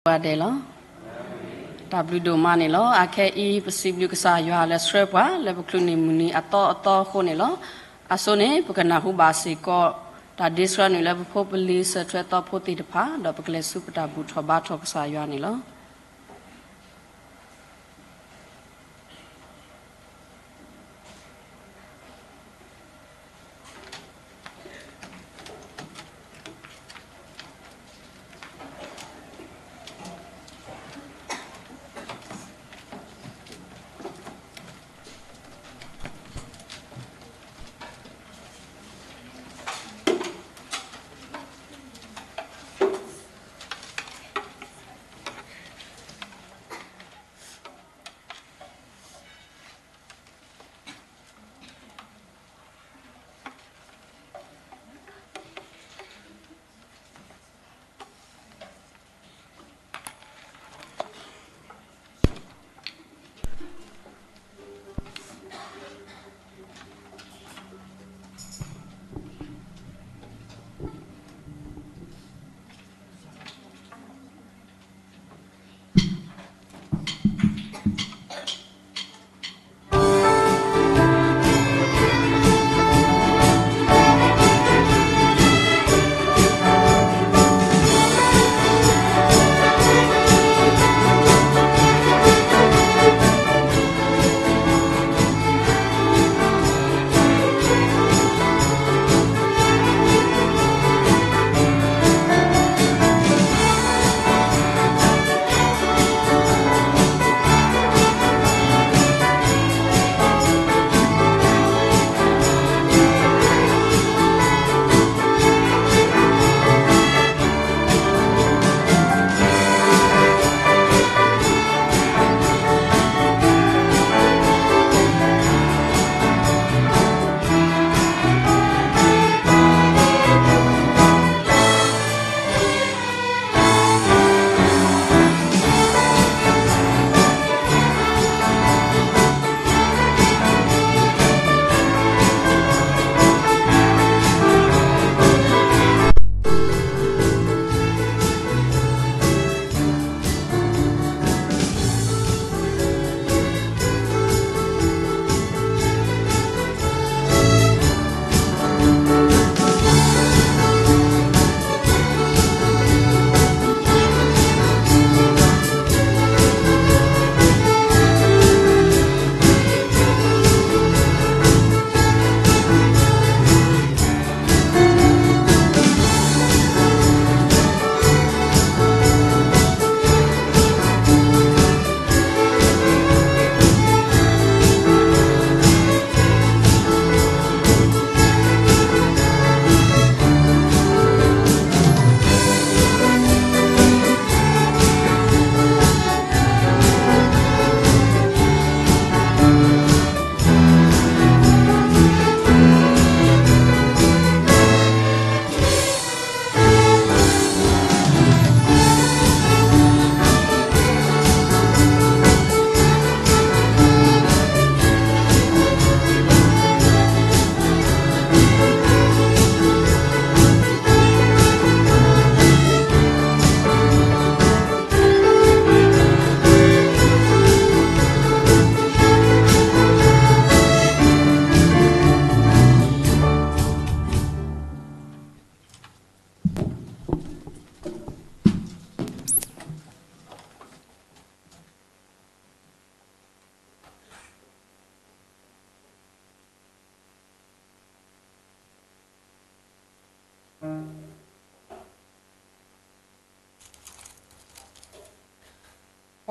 ပှၤဒဲးလီၤ. တၢ်ဘျုးဒိၣ်မးန့ၣ်လီၤ. အခဲအံၤ ပစံးဘျုးကစၢ်ယွၤလၢဆှၢပှၤလၢပချုးန့ၢ်မုၢ်နံၤအသီအသီအဃိန့ၣ်လီၤ. အဆိန့ၣ် ပကနၢ်ဟူဘၣ်စ့ၢ်ကီး တၢ်ဒ့ဆှၢနုာ်လၢပဖိပလံၤ စၢၤထွဲသီဖိသ့ၣ်တဖၣ် ဒီးပကလဲၤဆူပတၢ်ဘူၣ်ထီၣ်ဘါထီၣ်ကစၢ်ယွၤန့ၣ်လီၤ.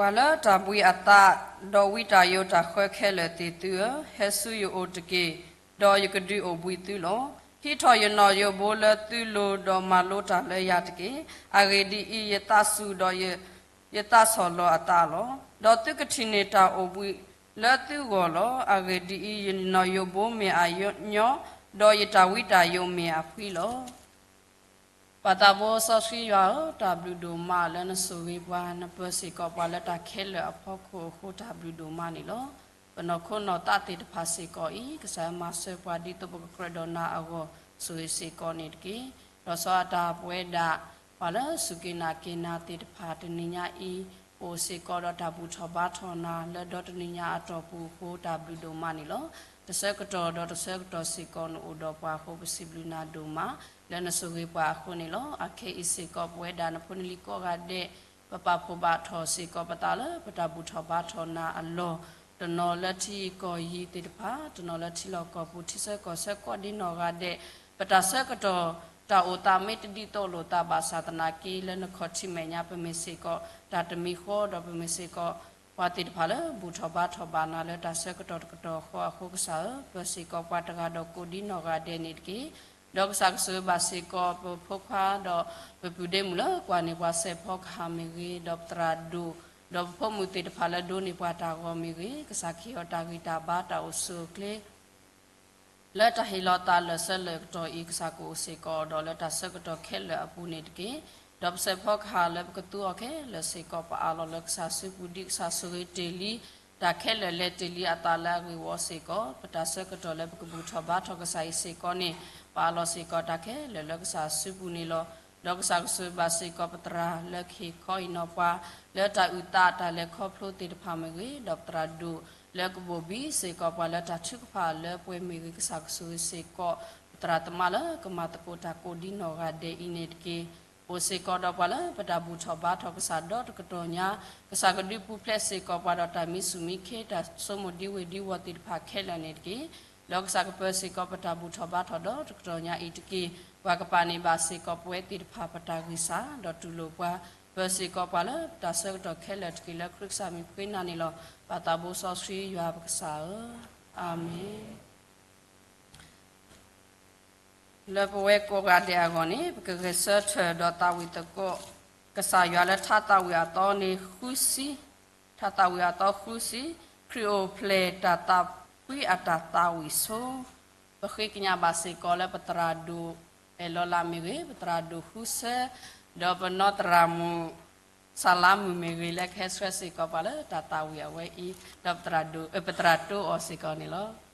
ပှၤလၢတၢ်ဘှံးအသး, ဒီးဝံတၢ်ယိးတၢ်ဃၢခဲလၢာ်သ့ၣ်သုဧၢ, ဟဲဆူယအိၣ်တက့ၢ်, ဒီးယကဒုးအိၣ်ဘှံးသုလီၤ. ဟံးထီၣ်ယနီၣ်ယိးဘိလၢသုလိၤ, ဒီးမၤလိတၢ်လၢယၤတက့ၢ်. အဂ့ၢ်ဒ်အံၤ, ယသးစူၤဒီးယသးဆီၣ်လီၤအသးလီၤ. ဒီးသုကထံၣ်န့ၢ်တၢ်အိၣ်ဘှံးလၢသုဂီၢ်လီၤ. အဂ့ၢ်ဒ်အံၤ, ယနီၣ်ယိးဘိမ့ၢ်အညီ, ဒီးယတၢ်ဝံတၢ်ယိးမ့ၢ်အဖှံလီၤ. ပၢ်သးဘိစီဆှံယွၤဧၢ, တၢ်ဘျုးဒိၣ်မးလၢနဆိၣ်ဂ့ၤပှၤ, နပၢၤစ့ၢ်ကီးပှၤလၢတၢ်ခဲလၢာ်အဖီခိၣ်အဃိ တၢ်ဘျုးဒိၣ်မးန့ၣ်လီၤ. ပနီၢ်ခိနီၢ်သးသ့ၣ်တဖၣ်စ့ၢ်ကီးအံၤ, ကစၢ်ယွၤမၤစၢၤပှၤဒ်သိးပကကြၢးဒီးနၤအဂီၢ် ဆိၣ်ဂ့ၤစ့ၢ်ကီးန့ၣ်တက့ၢ်. ဒီးစီၤအၤတၢ်ပဝဲဒၣ် ပှၤလၢစူၢ်က့ၤနာ်က့ၤနၤသ့ၣ်တဖၣ် တနံၤညါအံၤ အိၣ်စ့ၢ်ကီးဒီးတၢ်ဘူၣ်ထီၣ်ဘါထီၣ်နၤ လၢဒီတနံၤညါအတီၢ်ပူၤအဃိ တၢ်ဘျုးဒိၣ်မးန့ၣ်လီၤ. တဆၢကတီၢ်ဒီးတဆၢကတီၢ်စ့ၢ်ကီး နအိၣ်ဒီးပှၤအဃိ ပစံးဘျုးနၤဒိၣ်မး လၢနဆိၣ်ဂ့ၤပှၤအဃိန့ၣ်လီၤ. အခဲအံၤစ့ၢ်ကီး ပဝဲဒၣ်နဖိနလံၤကိးဂၤဒဲး ပပာ်ဖှိၣ်ဘၣ်ထီၣ်စ့ၢ်ကီးပသးလၢပတၢ်ဘူၣ်ထီၣ်ဘါထီၣ်နၤအလီၢ်, တနီၤလၢထံကီၢ်ယံၤသ့ၣ်တဖၣ်, တနီၤလၢထံလီၢ်ကီၢ်ပူၤ ထံဆၢကီၢ်ဆၢကိးဒ်နီၢ်ဂၤဒဲး, ပတၢ်ဆၢကတီၢ် တၢ်အိၣ်သးမ့ၢ်တဒ်သိးလိာ်သးဘၣ်ဆၣ်သနာ်က့ လၢနခီၣ်ထံးမဲာ်ညါ ပမ့ၢ်စ့ၢ်ကီးတၢ်တမံၤဃီ ဒီးပမ့ၢ်စ့ၢ်ကီး ပှၤသ့ၣ်တဖၣ်လၢဘူၣ်ထီၣ်ဘါထီၣ်ဘၣ်နၤလၢတၢ်ဆၢကတီၢ်တကတီၢ်ဃီအဃိ ကစၢ်ဧၢ, ပၢၤစ့ၢ်ကီးပှၤတဂၤဒီးကိးဒ်နီၢ်ဂၤဒဲးန့ၣ်တက့ၢ်. ဒီးကစၢ်ကဆိၣ်ဂ့ၤဘၣ်စ့ၢ်ကီး ပဖိခွါဒီးပပုၢ်ဒ့မုၣ်လၢကွၢ်န့ၢ်ပှၤစဲးဖီကဟၣ်မ့ၢ်ဂ့ၤ, ဒီးပသရၣ်ဒိၣ်, ဒီးပဖိမုၣ်သ့ၣ်တဖၣ်လၢဒိးန့ၢ်ပှၤတၢ်ဂီၤမ့ၢ်ဂ့ၤ, ကစၢ်ကဟ့ၣ်အီၤတၢ်ဂံၢ်တၢ်ဘါ တၢ်အိၣ်ဆူၣ်အိၣ်ချ့ လၢတၢ်ဟ့ၣ်လီၤသးလၢာ်ဆၢလၢာ်ကတီၢ်အံၤ ကစၢ်ကအိၣ်စ့ၢ်ကီးဒီးလၢတၢ်ဆၢကတီၢ်ခဲလၢာ်အပူၤန့ၣ်တက့ၢ်. ဒီးပစဲးဖီကဟၣ်လၢပကသူအီၤခဲလၢာ်စ့ၢ်ကီး ပအးလီၤလၢကစၢ်စုပူၤ ဒ်ကစၢ်ဆိၣ်ဂ့ၤတ့ၢ်လံ တၢ်ခဲလၢာ်လဲၤတ့ၢ်လံအသးလၢအဂ့ၢ်ဝီစ့ၢ်ကီး ပတၢ်ဆၢကတီၢ်လၢပကဘူၣ်ထီၣ်ဘါထီၣ်ကစၢ်အံၤစ့ၢ်ကီးန့ၣ် ပအးလီၤစ့ၢ်ကီးတၢ်ခဲလၢာ်လၢကစၢ်စုပူၤန့ၣ်လီၤ. ဒီးကစၢ်ကဆိၣ်ဂ့ၤဘၣ်စ့ၢ်ကီးပသရၣ်လၢကဟ့ၣ်ခီဟ့ၣ်နီၤပှၤ လၢတၢ်အုၣ်သးတၢ်လဲၤခီဖျိသ့ၣ်တဖၣ်မ့ၢ်ဂ့ၤ, ဒီးပသရၣ်ဒိၣ်လၢကဘိၣ်ဘံစ့ၢ်ကီးပှၤလၢတၢ်ထုကဖၣ်လၢပှဲၤမ့ၢ်ဂ့ၤ, ကစၢ်ကဆိၣ်ဂ့ၤစ့ၢ်ကီး ပသရၣ်သမါလၢကမၤသကိးတၢ်ကိးဒ်နီၢ်ဂၤဒဲးအံၤန့ၣ်တက့ၢ်. အိၣ်စ့ၢ်ကီးဒီးပှၤလၢပတၢ်ဘူၣ်ထီၣ်ဘါထီၣ်ကစၢ်ဒီတကတီၢ်ညါ, ကစၢ်ကဒုးပူၤဖျဲးစ့ၢ်ကီးပှၤဒီးတၢ်မံဆူၣ်မံခ့ တၢ်ဆိကမိၣ်ဒ်ဝ့ၢ်ဒ်ဝီၤသ့ၣ်တဖၣ်ခဲလၢာ်န့ၣ်တက့ၢ်. ဒီးကစၢ်ကပၢၤစ့ၢ်ကီးပတၢ်ဘူၣ်ထီၣ်ဘါထီၣ်ဒီတကတီၢ်ညါအံၤတက့ၢ်. ပှၤကပာ်န့ၢ်ဘၣ်စ့ၢ်ကီးပဝဲသ့ၣ်တဖၣ်ပတၢ်ဂံၢ်စၢ် ဒီးတူၢ်လိာ်ပှၤ, ပၢၤစ့ၢ်ကီးပှၤလၢပတၢ်ဆၢကတီၢ်ခဲလၢာ်တက့ၢ်. လၢခရံာ်ကစၢ်မံၤပဃ့နၤန့ၣ်လီၤ. ပၢ်သးဘိစီဆှံယွၤပကစၢ်ဧၢ, အၤမ့ၣ်. လၢပဝဲကိးဂၤဒဲးအဂီၢ်န့ၣ် ပကဂဲၤဆၢထၢၣ်ဒီးသးဝံၣ်သကိး ကစၢ်ယွၤလၢထါသးဝံၣ်အသီန့ၣ်ဃုဆံ, ထါသးဝံၣ်အသီဃုဆံ, ခရံာ်အိၣ်ဖျဲၣ်တၢ်သးဖှံအတၢ်သးဝံၣ်ဆိ, ပဃ့ကညးဘၣ်စ့ၢ်ကီးလၢပသရၣ်ဒိၣ်အဲၣ်လီၤလးမ့ၢ်ဂ့ၤ, ပသရၣ်ဒိၣ်ဃုဆၢ, ဒီးပနီၢ်သရၣ်မုၣ် စၢ်လါမုၣ်မ့ၢ်ဂ့ၤ လၢကဟဲဆှၢစ့ၢ်ကီးပှၤလၢတၢ်သးဝံၣ်အဝဲအံၤ, ဒီးပသရၣ်ဒိၣ်, ပသရၣ်တိအီၤစ့ၢ်ကီးန့ၣ်လီၤ.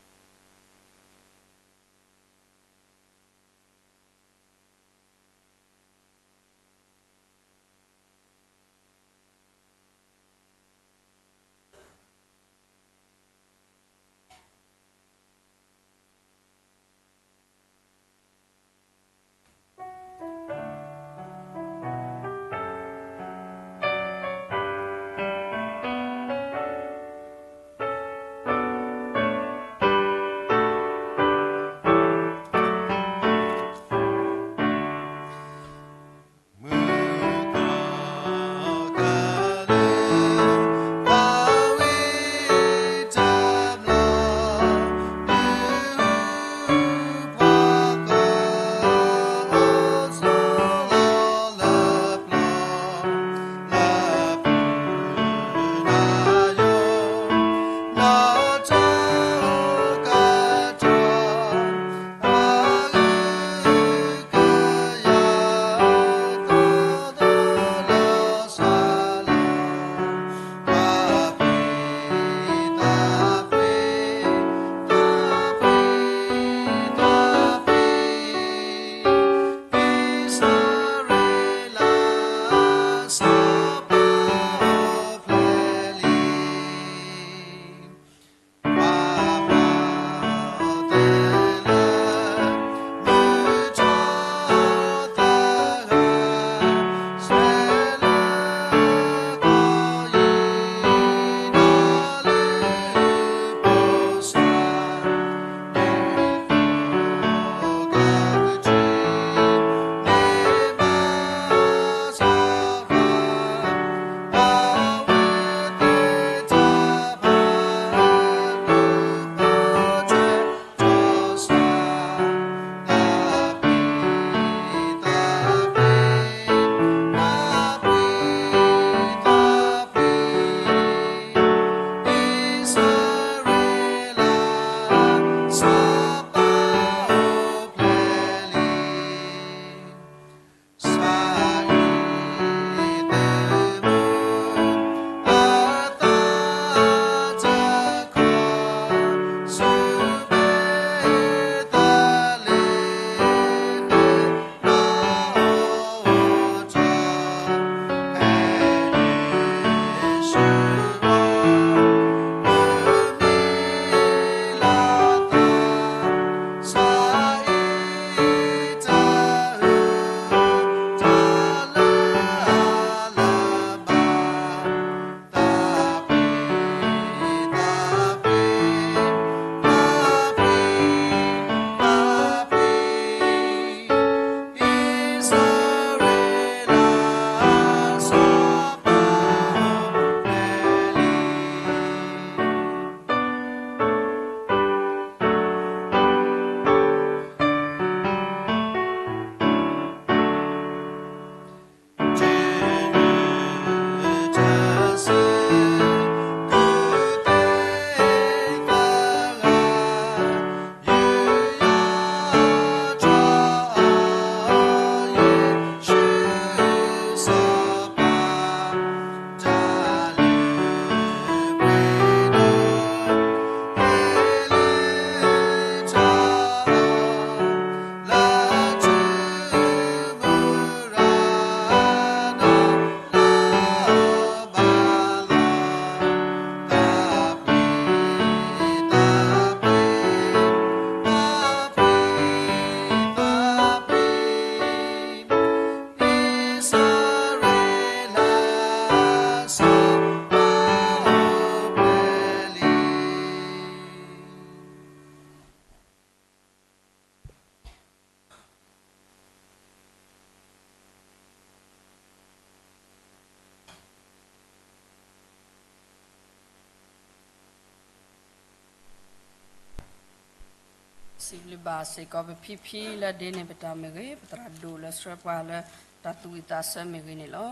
စံးဘျုးဘၣ်စ့ၢ်ကီးပဖံဖံလၢဒ့န့ၢ်ပတၢ်မ့ၢ်ဂ့ၤ, ပသရၣ်ဒိၣ်လၢဆှၢပှၤလၢတၢ်သူၣ်ဝံၣ်သးဆၢမ့ၢ်ဂ့ၤန့ၣ်လီၤ.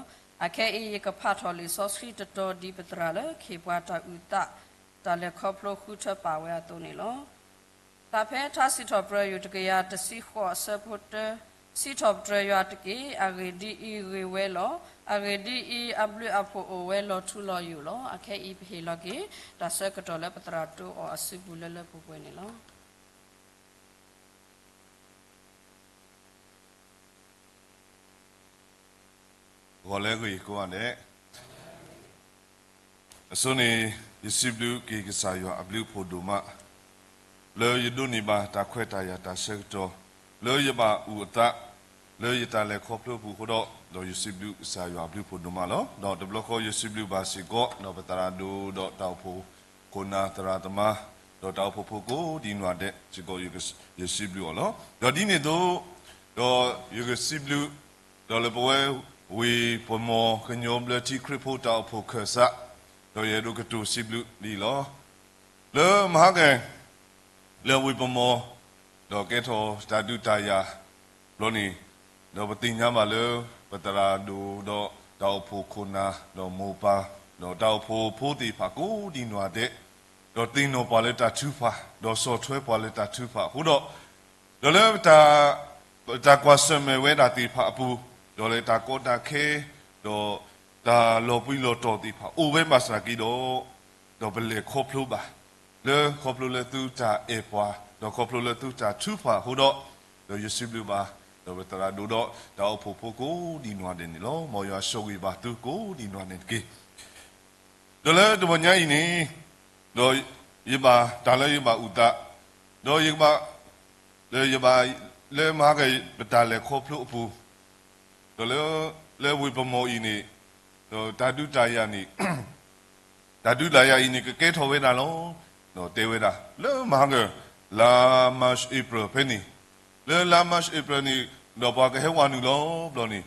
အခဲအံၤ ယကဖးထီၣ်လံာ်စီဆှံတတီၤဒ်ပသရၣ်လၢခ့ၣ်ပှၤတၢ်အုၣ်သး တၢ်လဲၤခီဖျိဃုထၢပာ်ဝဲအသိးန့ၣ်လီၤ. တၢ်ဖဲထါစံးထီၣ်ပတြၢၤယိာ်တကယၤတဆံဃိးအဆၢဖိတၢ, စံးထီၣ်ပတြၢၤယွၤတက့ၢ်. အဂ့ၢ်ဒ်အံၤ, ဂ့ၤဝဲလီၤ. အဂ့ၢ်ဒ်အံၤ, အဘျုးအဖှိၣ်အိၣ်ဝဲလီၤထူလီၤယိာ်လီၤ. အခဲအံၤ ပဟ့ၣ်လီၤက့ၤ တၢ်ဆၢကတီၢ်လၢပသရၣ်ဒိၣ်အီၤအစုပူၤလၢလၢပှဲၤပှဲၤန့ၣ်လီၤ. ဂီၤလၢအဂ့ၤကိးဂၤဒဲး, အဆိန့ၣ် ယစံးဘျုးက့ၤကစၢ်ယွၤအဘျုးအဖှိၣ်ဒိၣ်မး လၢယဒိးန့ၢ်ဘၣ်တၢ်ခွဲးတၢ်ယာ်တၢ်ဆၢကတီၢ် လၢယဘၣ်အုၣ်အသး လၢယတၢ်လဲၤခီဖျိအပူၤအဃိဒီး, ဒီးယစံးဘျုးကစၢ်ယွၤအဘျုးအဖှိၣ်ဒိၣ်မးလီၤ. ဒီးတဘျီဃီယစံးဘျုးဘၣ်စ့ၢ်ကီး ဒီးပသရၣ်ဒိၣ်ဒီးတၢ်အိၣ်ဖှိၣ်ခိၣ်နၢ်သရၣ်သမါ ဒီးတၢ်အိၣ်ဖှိၣ်ဖိကိးဒံနီၢ်ဒဲးစ့ၢ်ကီး ယစံးဘျုးအီၤလီၤ. ဒီးဒ်န့ၣ်အသိး, ဒီးယကစံးဘျုး ဒီးလၢပဝဲဝ့ၢ်ပမီၤကညီဘျၢထံခရံာ်ဖိတၢ်အိၣ်ဖှိၣ်ခၢၣ်စး, ဒီးယအဲၣ်ဒိးကတိၤစံးဘျုးဒ်အံၤလီၤ. လၢမဟါက လၢဝ့ၢ်ပမီၤ, ဒီးကဲထီၣ်တၢ်ဒုးတၢ်ယၤဘျီန့ၣ်, ဒီးပသ့ၣ်ညါဘၣ်လၢ ပသရၣ်ဒိၣ်ဒီးတၢ်အိၣ်ဖှိၣ်ခိၣ်နၢ် ဒီးမိၢ်ပၢ် ဒီးတၢ်အိၣ်ဖှိၣ်ဖိသ့ၣ်တဖၣ်ကိးဒံနီၢ်ဒဲး, ဒီးသ့ၣ်နီၣ်ပှၤလၢတၢ်ထုကဖၣ် ဒီးဆီၣ်ထွဲပှၤလၢတၢ်ထုကဖၣ်အဃိဒီး, ဒီးလၢ တၢ်ကွၢ်ဆၢၣ်မဲာ်ဝဲဒၣ်သ့ၣ်တဖၣ်အပူၤ, ဒီးလၢတၢ်ကီတၢ်ခဲ, ဒီးတၢ်လီၤပှံၤလီၤတီၢ်သ့ၣ်တဖၣ်အိၣ်ဝဲဘၣ်ဆၣ်က့ဒီး, ဒီးပလဲၤခီဖျိဘၣ်, လၢခီဖျိလၢသုတၢ်အဲၣ်ပှၤ, ဒီးခီဖျိလၢသုတၢ်ထုကဖၣ်အဃိဒီး, ဒီးယစံးဘျုးဘၣ်, ဒီးပသရၣ်ဒိၣ်ဒီးတၢ်အိၣ်ဖှိၣ်ဖိကိးဒံနီၢ်ဒဲးန့ၣ်လီၤ. မ်ယွၤဆိၣ်ဂ့ၤဘၣ်သုကိးဒံနီၢ်ဒဲးတက့ၢ်. ဒီးလၢတဂီၤညါအံၤန့ၣ်, ဒီးယဘၣ်တၢ်လၢယဘၣ်အုၣ်သး, ဒီးယကဘၣ်, လၢယဘၣ်, လၢမဟါက ပတၢ်လဲၤခီဖျိအပူၤ, ဒီးလၢ, လၢဝ့ၢ်ပမီၤအံၤန့ၣ်, ဒီးတၢ်ဒုးတၢ်ယၤန့ၣ်, တၢ်ဒုးတၢ်ယၤအံၤန့ၣ် ကကဲထီၣ်ဝဲဒၣ်လီၤ. ဒီးတဲဝဲဒၣ် လၢမဟါက လါ March April ဖဲန့ၣ်, လၢလါ March April န့ၣ်, ဒီးပှၤကဟဲဝၤနုာ်လီၤဘျီန့ၣ်,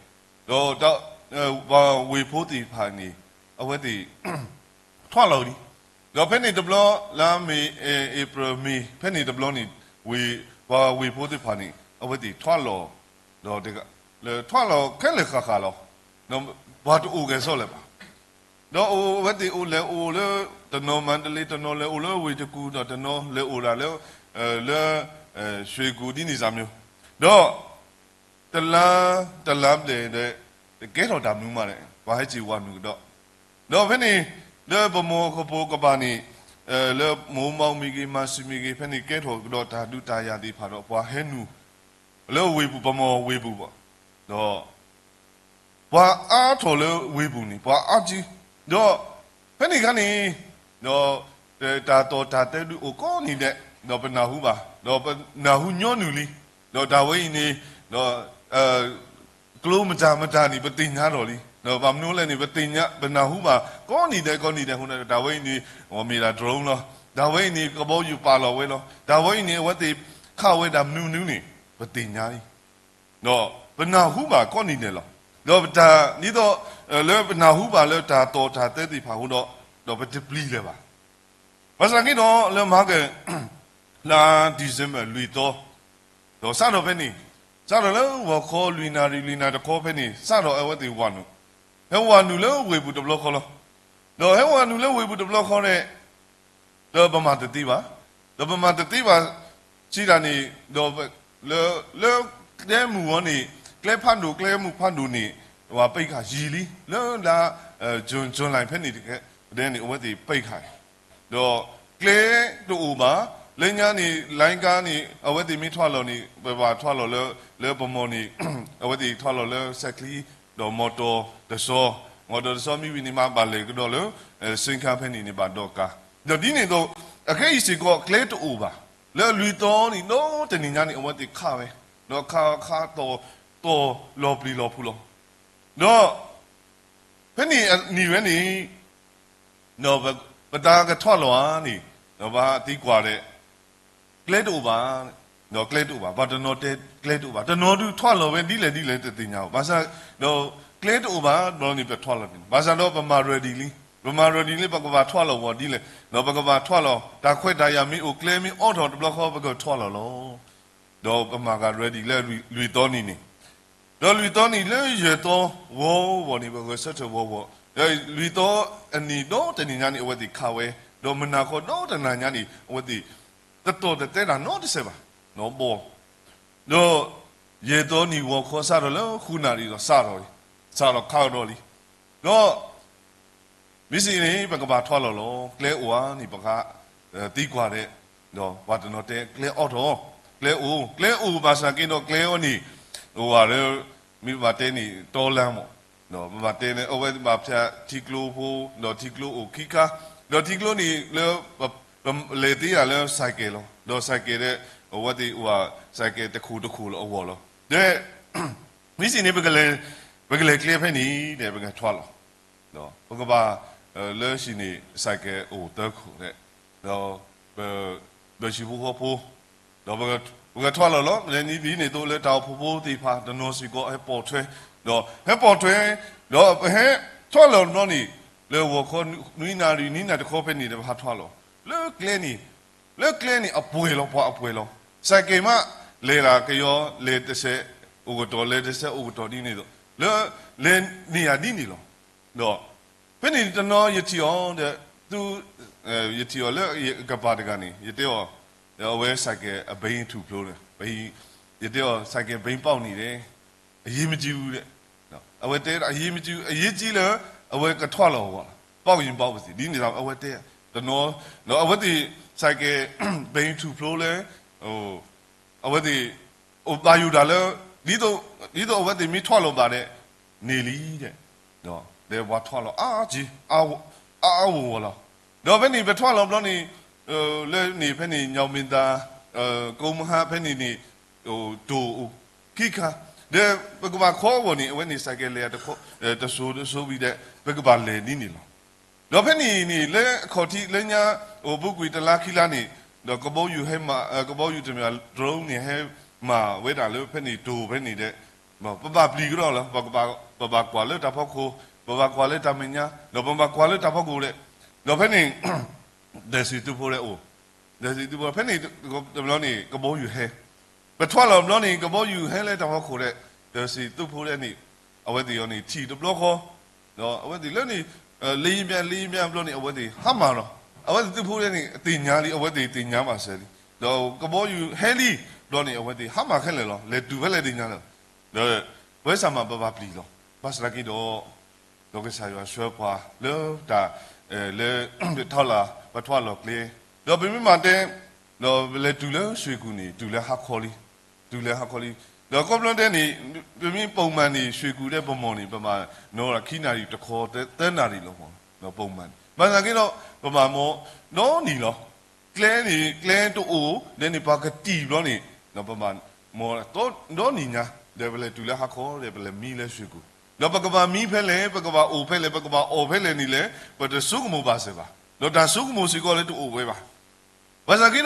ဒီး, ပှၤဝ့ၢ်ဖိသ့ၣ်တဖၣ်န့ၣ်, အဝဲသ့ၣ် ထွဲလီၤလံ. ဒီးဖဲန့ၣ်တဘျီ, လါမ့ၤ, April May ဖဲန့ၣ်တဘျီန့ၣ်, ဝ့ၢ်, ပှၤဝ့ၢ်ဖိသ့ၣ်တဖၣ်န့ၣ် အဝဲသ့ၣ်ထွဲလီၤ, ဒီး, လၢထွဲလီၤခဲလၢာ်ဃၣ်ဃၣ်လီၤ. ဒီးပှၤတအိၣ်ဂဲၤဆၢလၢၤဘၣ်. ဒီးအိၣ်ဝဲသ့ၣ်အိၣ်လဲၤအိၣ်လၢ, တနီၤမၤတလ့, တနီၤလဲၤအိၣ်လၢဝ့ၢ်တကူၣ်, ဒီးတနီၤလဲၤအိၣ်ဒၣ်လၢ, လၢ, ရွှေကူ ဒ်န့ၣ်စ့ၢ်မီၤ, ဒီး တလါ, တလါဘျဲၣ်ဒီး, တကဲထီၣ်တၢ်မနုၤမးဒီး ပှၤဟဲက့ၤဝၤနုာ်ကဒီး, ဒီးဖဲန့ၣ်, လၢပမိၢ်ကပိာ်ကပၤန့ၣ်, လၢမိၢ်မီမ့ၢ်ဂ့ၤ, မၤစူၤမ့ၢ်ဂ့ၤ, ဖဲန့ၣ်ကဲထီၣ်ကဒီးတၢ်ဒုးတၢ်ယၤသ့ၣ်တဖၣ်ဒီး ပှၤဟဲနုာ်, လၢဝ့ၢ်ပူၤ, ပမိၢ်ဝ့ၢ်ပူၤဘၣ်, ဒီး ပှၤအါထီၣ်လၢဝ့ၢ်ပူၤန့ၣ် ပှၤအါကံ, ဒီးဖဲန့ၣ်အခါန့ၣ်, ဒီး, တၢ်တီၢ်တၢ်တဲဒုးအိၣ်ကိးနံၤဒဲး, ဒီးပနၢ်ဟူဘၣ်, ဒီးပနၢ်ဟူညီနုၢ်လံ, ဒီးတၢ်ဝဲအံၤန့ၣ်, ဒီး, ကျိမတၤမတၤန့ၣ် ပသ့ၣ်ညါထီၣ်လံ, ဒီးဘၣ်မနုၤလဲၣ်န့ၣ် ပသ့ၣ်ညါ, ပနၢ်ဟူဘၣ်ကိးနံၤဒဲးကိးနံၤဒဲးအဃိန့ၣ် တၢ်ဝဲအံၤန့ၣ်, မ့ၢ်ဒၣ် drone လီၤ, တၢ်ဝဲအံၤန့ၣ် ကဘီယူၤပာ်လီၤဝဲလီၤ, တၢ်ဝဲအံၤန့ၣ်အဝဲသ့ၣ်ခးဝဲဒၣ်မနုၤမနုၤန့ၣ်, ပသ့ၣ်ညါလံ ဒီးပနၢ်ဟူဘၣ်ကိးနံၤဒဲးလီၤ. ဒီးပတၢ်, ဒ်သိး, လၢပနၢ်ဟူဘၣ်လၢတၢ်တီၢ်တၢ်တဲသ့ၣ်တဖၣ်အဃိဒီး, ဒီးပတပျံၤလၢၤဘၣ်. ဘၣ်ဆၣ်က့ဒီးလၢမဟါက လါ December လွံၢ်သီ, ဒီးစးထီၣ်ဖဲန့ၣ်, စးထီၣ်လၢဂီၤခီလွံၢ်နၣ်ရံၣ်လွံၢ်နၣ်တခီဖဲန့ၣ် စးထီၣ်အဝဲသ့ၣ်ဝၤနုာ်, ဟဲဝၤနုာ်လၢဝ့ၢ်ပူၤတဘျီဃီလီၤ. ဒီးဟဲဝၤနုာ်လၢဝ့ၢ်ပူၤတဘျီဃီန့ၣ် ဒီးပမၤတသ့ဘၣ်, ဒီးပမၤတသ့ဘၣ်စံးဒၣ်န့ၣ်, ဒီးလၢ, လၢကျဲမုၢ်ဝီန့ၣ်, ကျဲဖးဒိၣ်, ကျဲမုၢ်ဖးဒိၣ်န့ၣ်, ပှၤပိတ်ခါယံာ်လံ, လၢလါ, June, July ဖဲန့ၣ်တကဲ, ဒဲန့ၣ် အဝဲသ့ၣ်ပိတ်ခါ, ဒီးကျဲတအိၣ်ဘၣ်, လၢညါန့ၣ် လိုင်းကားန့ၣ် အဝဲသ့ၣ်မ့ၢ်ထွဲလီၤန့ၣ် ပဘၣ်ထွဲလီၤလၢ, လၢပမိၢ်န့ၣ်, အဝဲသ့ၣ်ထွဲလီၤလၢစဲးချံ, ဒီးမီတီၤတစီၤ, မီတီၤတစီၤမ့ၢ်ဝံၤန့ၣ် မ့ၢ်ဘၣ်လဲၤကဒီးလၢ, စ့ၣ်ကါဖဲန့ၣ်န့ၣ် ဘၣ်ဒိးကါ, ဒီးဒ်န့ၣ်အသိး, အခဲအံၤစ့ၢ်ကီးကျဲတအိၣ်ဘၣ်, လၢလွံၢ်သီန့ၣ် ဒီးတနံၤညါန့ၣ် အဝဲသ့ၣ်ခးဝဲ, ဒီးခးခးတီၢ်, တီၢ်လီၤပျံၤလီၤဖုးလီၤ, ဒီး, ဖဲန့ၣ်အနံၤဝဲန့ၣ်, ဒီးပတၢ်ကထွဲလီၤဧါန့ၣ်, ဒီးပှၤသံကွၢ်ဒီး, ကျဲတအိၣ်ဘၣ်, ဒီးကျဲတအိၣ်ဘၣ်, ပှၤတနီၤတဲကျဲတအိၣ်ဘၣ်, တနီၤဒုးထွဲလီၤဝဲဒ်လဲၣ်ဒ်လဲၣ်တသ့ၣ်ညါဘၣ်, ဘၣ်ဆၣ်, ဒီးကျဲတအိၣ်ဘၣ်ဘျီန့ၣ် ပထွဲလီၤန့ၣ် ဘၣ်ဆၣ်ဒီးပမၤ ready လံ, ပမၤ ready လၢပကဘၣ်ထွဲလီၤဝီၤဒ်လဲၣ်, ဒီးပကဘၣ်ထွဲလီၤ တၢ်ခွဲးတၢ်ယာ်မ့ၢ်အိၣ်ကျဲမ့ၢ်အိးထီၣ်တဘျီဃီ ပကထွဲလီၤလီၤ. ဒီးပမၤဂၤ ready လၢလွံၢ်သီနံၤန့ၣ်, ဒီးလွံၢ်သီနံၤလၢယဲၢ်သီဝီၤဝီၤန့ၣ် ပဂဲၤဆၢထၢၣ်ဝီၤဝီၤ, ဒီးလွံၢ်သီအနံၤဒီတနံၤညါန့ၣ် အဝဲသ့ၣ်ခးဝဲ, ဒီးမုၢ်နၤဃီဒီတနၤညါန့ၣ် အဝဲသ့ၣ် တတီၢ်တတဲတၢ်နီတစဲးဘၣ်, နီဘီ ဒီးယဲၢ်သီနံၤဂီၤခီစးထီၣ်လၢဃုနၣ်ရံၣ်ဒီးစးထီၣ်လံ, စးထီၣ်ခးကဒီးလံ. ဒီး မ့ၢ်စံးန့ၣ် ပကဘၣ်ထွဲလီၤလီၤ. ကျဲအိၣ်ဧါန့ၣ် ပကသံကွၢ်ဒဲး, ဒီးပှၤတနီၤတဲကျဲအိးထီၣ်, ကျဲအိၣ်, ကျဲအိၣ်ဘၣ်ဆၣ်က့ဒီးကျဲအံၤန့ၣ် အိၣ်ဝဲလၢ မ့ၢ်ဘၣ်တဲန့ၣ် တီလၢမး, ဒီးပဘၣ်တဲန့ၣ် အဝဲဘၣ်ဖၠးထံကျိဖိ, ဒီးထံကျိအိၣ်ခံခါ, ဒီးထံကျိန့ၣ်လၢ ပလဲၤသ့ဧါလၢစဲးကဲးလီၤ. ဒီးစဲးကဲးဒီး အဝဲသ့ၣ်အိၣ်ဝဲ စဲးကဲးတခိၣ်တခိၣ်လၢအဂီၢ်လီၤ. ဒီး မ့ၢ်စံးန့ၣ် ပကလဲၤကျဲဖဲန့ၣ်ဒီး ပကထွဲလီၤ. ဒီးပကဘၣ် လၢဟံၣ်န့ၣ် စဲးကဲးအိၣ်သၢခိၣ်ဒီး ဒီး ပဟံၣ်ဖိဃီဖိ ဒီးပကထွဲလီၤလီၤ. လဲၤနံၤဒ်န့ၣ်အသိးလၢတၢ်အိၣ်ဖှိၣ်ဖိသ့ၣ်တဖၣ် တနီၤစ့ၢ်ကီးဟဲပိာ်ထွဲ, ဒီးဟဲပိာ်ထွဲ, ဒီးပဟဲထွဲလီၤတဘျီန့ၣ် လၢဂီၤခီနွံနၣ်ရံၣ် နွံနၣ်တခီဖဲန့ၣ်ဒီး ပဟးထွဲလီၤ. လၢကျဲန့ၣ် လၢကျဲန့ၣ် အပှဲၤလီၤ, ပှၤအပှဲၤလီၤ. စဲးကဲးမး လဲၤတၢ်ကယီ လဲၤတစဲးအိၣ်ကတီၢ် လဲၤတစဲးအိၣ်ကတီၢ်ဒ်န့ၣ်အသိး လၢ လဲၤန့ၢ်ယၤဒ်န့ၣ်လီၤ. ဒီး ဖဲန့ၣ်တနီၤယထံၣ်အီၤဒီး သု ယထံၣ်အီၤလၢယကပၤတဂၤန့ၣ် ယတဲအီၤ, အဝဲစဲးကဲးအဘ့ၣ်ထူၣ်ဖျိဒီး ယတဲအီၤ စဲးကဲးဘ့ၣ်ပီၣ်န့ၣ်ဒီး အရေးမကြီးဘူးဒီး အဝဲတဲ အရေးမကြီးဘူး, အရေးကြီးလၢ အဝဲကထွဲလီၤဝီၤလီၤ, ပီၣ်ယံၤပီၣ်ပသံး ဒ်န့ၣ်ဒီး အဝဲတဲ တနီၤ ဒီးအဝဲသ့ၣ် စဲးကဲး ဘ့ၣ်ထူၣ်ဖျိလၢ အဝဲသ့ၣ် အိၣ်ဘၣ်ယိၣ်တၢ်လၢ ဒ်သိးအဝဲသ့ၣ်မ့ၢ်ထွဲလီၤဘၣ်ဒီး န့ၢ်လံဒီး ဒီးပှၤထွဲလီၤအါက့ အါအါဂီၢ်ဂီၢ်လီၤ. ဒီးဖဲန့ၣ် ပထွဲလီၤဘျီန့ၣ် လၢန့ၣ်ဖဲန့ၣ် ညောင်ပင်သာ ကိးမုၢ်ဟါဖဲန့ၣ်န့ၣ် တိၢ်အိၣ်ခံခါ ဒီးပကဘၣ်ခီအဂီၢ်န့ၣ် အဝဲန့ၣ် စဲးကဲးလဲၤတခီ တစိၤတစိၤဝံၤဒီး ပကဘၣ်လဲၤဒ်န့ၣ်လီၤ. ဒီးဖဲန့ၣ်န့ၣ် လၢအခီၣ်ထံးလၢညါ အိၣ်ဘူးကွံာ်တလါခံလါန့ၣ် ဒီးကဘီယူၤဟဲမၤ ကဘီယူၤတမံၤ drone န့ၣ် ဟဲမၤဝဲဒၣ်လၢဖဲန့ၣ်တိၢ်ဖဲန့ၣ်ဒီး ပဘၣ်ပျံၤကဒီးလီၤ. ပဘၣ်ကွၢ်လၢတၢ်ဖီခိၣ်, ပဘၣ်ကွၢ်လၢတၢ်မဲာ်ညါ, ဒီးပဘၣ်ကွၢ်လၢတၢ်ဖီခိၣ်ဒီး ဒီးဖဲန့ၣ် ဒီးစံးသုဖိဒီးအိၣ် ဒီးစံးသုဖိ ဖဲန့ၣ်တဘျီန့ၣ် ကဘီယူၤဟဲ, ပထွဲလီၤဘျီန့ၣ် ကဘီယူၤဟဲလၢတၢ်ဖီခိၣ်ဒီး ဒီးစံးသုဖိဒီးန့ၣ် အဝဲသ့ၣ်အီၤန့ၣ် ထံၣ်တဘျီဃီ ဒီးအဝဲသ့ၣ်လၢန့ၣ် လ့ယမၠါ လ့ယမၠါဘျီန့ၣ် အဝဲသ့ၣ်ဟါမၢ်လီၤ. အဝဲသ့ၣ်သုဖိဒီးန့ၣ် သ့ၣ်ညါလံ အဝဲသ့ၣ်သ့ၣ်ညါဘၣ်စၢၤလံ. ဒီးကဘီယူၤဟဲလံဘျီန့ၣ် အဝဲသ့ၣ်ဟါမၢ်ခဲလၢာ်လီၤ. လဲၤတုၤဖဲလဲၣ်သ့ၣ်ညါလီၤ. ဒီးပဝဲစၢ်မၤပဘၣ်ပျံၤလီၤ. ဘၣ်ဆၣ်သနာ်က့ဒီး ဒီးကစၢ်ယွၤဆှၢပှၤလၢတၢ် လၢ ထီလာ် ပထွဲလီၤကျဲ, ဒီးပမ့ၢ်မၤတဲ ဒီးပလဲၤတုၤလၢရွှေကူန့ၣ် တုၤလၢဟါခီလံ, တုၤလၢဟါခီလံ. ဒီးခီဖျိတဲန့ၣ် ပမ့ၢ်ပိာ်မၢ်န့ၣ် ရွှေကူဒီးပမီၢ်န့ၣ် ပဘၣ်နီၤခံနၣ်ရံၣ်တခီ သၢနၣ်ရံၣ်လီၤမး ပိာ်မၢ်န့ၣ်. ဘၣ်ဆၣ်သနာ်က့ဒီး ပဘၣ်မီၢ်ဒီနံၤလီၤ. ကျဲန့ၣ် ကျဲတအိၣ် ဒီးန့ၣ်ပှၤကတံၢ်ဘျီန့ၣ် ဒီးပဘၣ်မီၢ်ဒီနံၤညါ ဒီးပလဲၤတုၤလၢဟါခီဒီး ပလဲၤမံလၢရွှေကူ ဒီးပကဘၣ်မံဖဲလဲၣ် ပကဘၣ်အိၣ်ဖဲလဲၣ် ပကဘၣ်အီၣ်ဖဲလဲၣ်န့ၣ်လဲၣ် ပတဆိကမိၣ်ဘၣ်စၢၤဘၣ်. ဒီးတၢ်ဆိကမိၣ်စ့ၢ်ကီးလၢတအိၣ်ဝဲဘၣ်. ဘၣ်ဆၣ်သနာ်က့ဒီး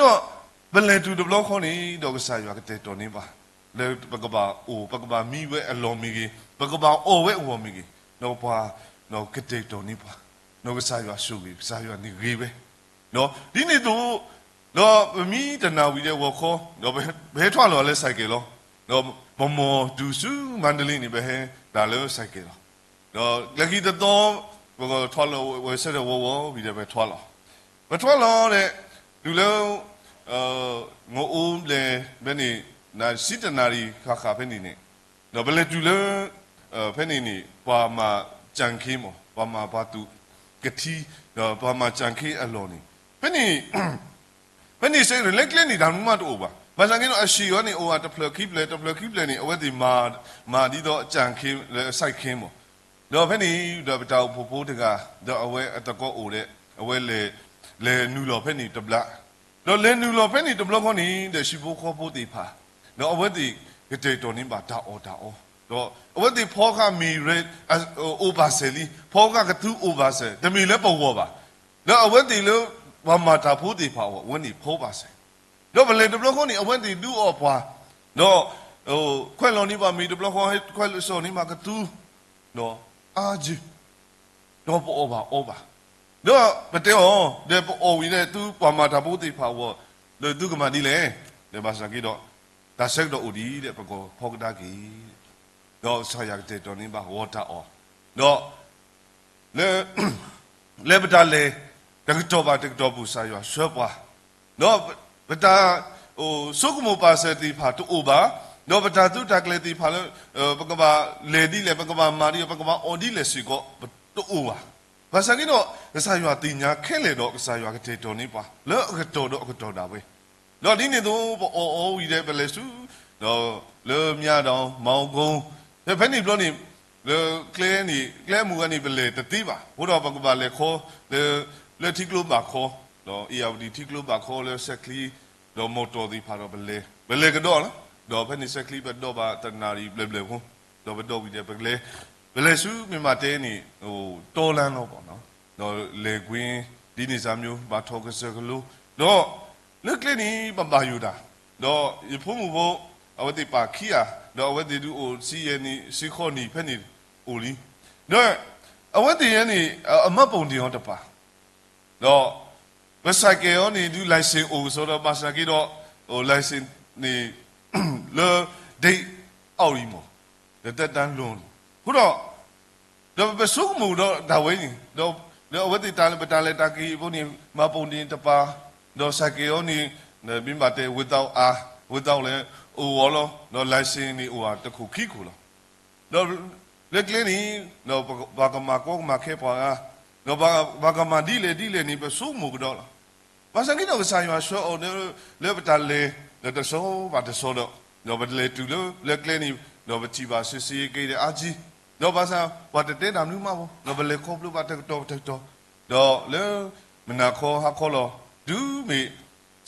ပလဲၤတုၤတဘျီဃီန့ၣ် ဒီးကစၢ်ယွၤကတဲာ်တီၤန့ၢ်ဘၣ် လၢပကဘၣ်အိၣ် ပကဘၣ်မံဝဲအလီၢ်မ့ၢ်ဂ့ၤ ပကဘၣ်အီၣ်ဝဲအဂီၢ်မ့ၢ်ဂ့ၤ ဒီးပှၤ ကတဲာ်တီၤန့ၢ်ပှၤ ဒီးကစၢ်ယွၤဆိၣ်ဂ့ၤ ကစၢ်ယွၤန့ၣ်ဂ့ၤဝဲ ဒ်န့ၣ်အသိး ဒီးပမံတနၣ်ဝံၤဒီးဂီၤခီ ဒီးပဟဲထွဲလီၤလၢစဲးကဲးလီၤ. ဒီးပမီၢ်တုၤဆူမါဒလ့န့ၣ် ပဟဲတၢ်လၢစဲးကဲးလီၤ. ဒီးလၢခံတသီ ပကထွဲလီၤဝဲဆၢထၢၣ်ဝီဝီဝံၤဒီးပထွဲလီၤ. ပထွဲလီၤဒီး တုၤလၢ ငအိဘျဲၣ်ဖဲန့ၣ် ဆံတနၣ်ရံၣ်ဃၣ်ဃၣ်ဖဲန့ၣ်န့ၣ် ဒီးပလဲၤတုၤလၢ ဖဲန့ၣ်န့ၣ် ပှၤမၤကၠၣ်ခ့မး ပှၤမၤပှၤသူၣ်ကထံ ဒီးပှၤမၤကၠၣ်ခ့အလီၢ်န့ၣ် ဖဲန့ၣ် ဖဲန့ၣ်စ့ၢ်ကီး လၢကျဲန့ၣ် တၢ်မနုၤမးတအိၣ်ဘၣ်. ဘၣ်ဆၣ်သနာ်က့ဒီး အဟံၣ်အီၤန့ၣ် အိၣ်ဝဲတဖျၢၣ်ခံဖျၢၣ် တဖျၢၣ်ခံဖျၢၣ်န့ၣ် အဝဲသ့ၣ်မၤ မၤဒ်သိးကၠၣ်ခ့ လၢအစဲးခ့မး ဒီးဖဲန့ၣ် ဒီးပတၢ်အိၣ်ဖှိၣ်ဖိတဂၤ ဒီးအဝဲအသကိးအိၣ်ဒီး အဝဲ လဲၤနုာ်လီၤဖဲန့ၣ်တဘျီ ဒီးလဲၤနုာ်လီၤဖဲန့ၣ်တဘျီဃီန့ၣ် ဒီးဟံၣ်ဖိဃီဖိသ့ၣ်တဖၣ် ဒီးအဝဲသ့ၣ်ကတဲာ်ကတီၤန့ၢ်ဘၣ်တၢ်အီၣ်တၢ်အီ ဒီးအဝဲသ့ၣ်ဖီဃာ်မ့ၤ အိၣ်ဘၣ်စဲးလံ ဖီဃာ်ကသူအိၣ်ဘၣ်စဲး တမ့ၢ်လၢပဂီၢ်ဘၣ် ဒီးအဝဲသ့ၣ်လၢ ပှၤမၤတၢ်ဖိသ့ၣ်တဖၣ်အဂီၢ် အဝဲန့ၣ်ဖီဘၣ်စဲး ဒီးပလဲၤတဘျီဃီန့ၣ် အဝဲသ့ၣ်ဒုးအီၣ်ပှၤ ဒီး ခွဲးလီၤန့ၢ်ပှၤမ့ၤတဘျီဃီ ခွဲးလီၤစ့ၢ်န့ၢ်ပှၤကသူ ဒီးအါယုၢ် ဒီးပအီၣ်ဘၣ်အီဘၣ် ဒီးပတဲအီၤ, ဒီးပအီၣ်ဝံၤဒီး သုပှၤမၤတၢ်ဖိသ့ၣ်တဖၣ်အဂီၢ်, ဒီးသုကမၤဒ်လဲၣ်, ဒီးဘၣ်ဆၣ်က့ဒီး, တၢ်ဆၢကတီၢ်အိၣ်ဒံးဒီး ပကဖီကဒါက့ၤ, ဒီးကစၢ်ယွၤကတဲာ်ကတီၤန့ၢ်ဘၣ်ဂီၤတၢ်အီၤ, ဒီး လၢ လၢပတၢ်လဲၤ တကတီၢ်ဘၣ်တကတီၢ်ပူၤ ကစၢ်ယွၤဆှၢပှၤ, ဒီးပတၢ် အိၣ် ဆိကမိၣ်ပာ်စၢၤသ့ၣ်တဖၣ်တအိၣ်ဘၣ်, ဒီးပတၢ်သုးတၢ်ကျဲၤသ့ၣ်တဖၣ်လၢ ပကဘၣ်လဲၤဒ်လဲၣ် ပကဘၣ်မၤဒ်လဲၣ် ပကဘၣ်အီၣ်ဒ်လဲၣ်စ့ၢ်ကီး တအိၣ်ဘၣ်. ဘၣ်ဆၣ်က့ဒီး ကစၢ်ယွၤသ့ၣ်ညါခဲလၢာ်ဒီး ကစၢ်ယွၤကတဲာ်ကတီၤန့ၢ်ပှၤ လၢအကတီၢ်ဒီးအကတီၢ်ဒၣ်ဝဲ ဒီးဒ်န့ၣ်အသိး ပအီၣ်အီၤဝံၤဒီး ပလဲၤဆူ ဒီးလၢမၠၣ်ဒီး မၤအီကိ ဒီးဖဲန့ၣ်ဘျီန့ၣ် လၢကျဲန့ၣ် ကျဲမုၢ်ဂၤန့ၣ် ပလဲၤတသ့ဘၣ်. အဃိဒီးပကဘၣ်လဲၤခီ လၢ လၢထံကျိဘၣ်ခီ, ဒီးအ့ၣ်ယၣ်ဝတံၣ်ထံကျိဘၣ်ခီလၢစဲးချံ, ဒီးမီၢ်တီၢ်သ့ၣ်တဖၣ်ဒီးပလဲၤ, ပလဲၤကဒီးလီၤ. ဒီးဖဲန့ၣ်စဲးချံပဒီးဘၣ်တနၣ်ရံၣ်ဘျဲၣ်ဘျဲၣ်ဖိ, ဒီးပဒီးဝံၤဒီးပလဲၤ, ပလဲၤဆူမ့ၢ်မးတဲန့ၣ် တီလါလီၤဘၣ်နီၤ, ဒီးလဲၤကွ့ ဒ်န့ၣ်စၢ်မၠိ ဘၣ်ထီၣ်ကစၢၢ်ကလိ, ဒီး လၢကျဲန့ၣ် ပဘၣ်ယိၣ်တၢ်, ဒီးယဖိမုၣ်ဖိ အဝဲသ့ၣ်ပာ်ခံဂၤ, ဒီးအဝဲသ့ၣ်ဒုးအိၣ်ဆံယဲၢ်နံၣ် ဆံဃိးနံၣ်ဖဲန့ၣ်အိၣ်လံ, ဒီး အဝဲသ့ၣ်ယဲန့ၣ် အမှတ်ပုံတင်အီၤတပာ်, ဒီး ပ ဆိုင်ကယ် အီၤန့ၣ် ဒုး license အိၣ်ကစီဒီး ဘၣ်ဆၣ်က့ဒီး license န့ၣ် လၢ date out လံမး, ဒီးသက်တမ်းလွန်လံ. အဃိဒီး ဒီးပဆိကမိၣ်ဒီးတၢ်ဝဲန့ၣ်, ဒီးအဝဲသ့ၣ်တၢ်လၢပတၢ်လဲၤတၢ်က့ၤအံၤဖိန့ၣ် မှတ်ပုံတင်တပာ်, ဒီး ဆိုင်ကယ် အီၤန့ၣ် မ့ၢ်ဘၣ်တဲ without အါ without လဲၣ် အိၣ်အီၤလီၤ, ဒီး license န့ၣ်အိၣ်ဘၣ်တခိၣ်ခံခိၣ်လီၤ. ဒီးလၢကျဲန့ၣ် ဒီးပှၤကမၤကီကမၤခဲပှၤဂၤ, ဒီးပှၤကမၤဒ်လဲၣ်ဒ်လဲၣ်န့ၣ် ပဆိကမိၣ်ကဒီးလီၤ. ဘၣ်ဆၣ်က့ဒီးကစၢ်ယွၤဆှၢအီၤ လၢပတၢ်လဲၤ ဒီးတဆီဘၣ်တဆီဒီး, ဒီးပလဲၤတုၤလၢ လၢကျဲန့ၣ် ဒီးပထံၣ်ဘၣ်စ့စ့က့ဒီးအါကံ, ဒီးဘၣ်ဆၣ်ပှၤတတဲတၢ်မနုၤမးဘၣ်, ဒီးပလဲၤခီဖျိဘၣ်တကတီၢ်တကတီၢ်, ဒီးလၢ မုၢ်နၤခီဟါခီလီၤ, တုၤမ့ၢ်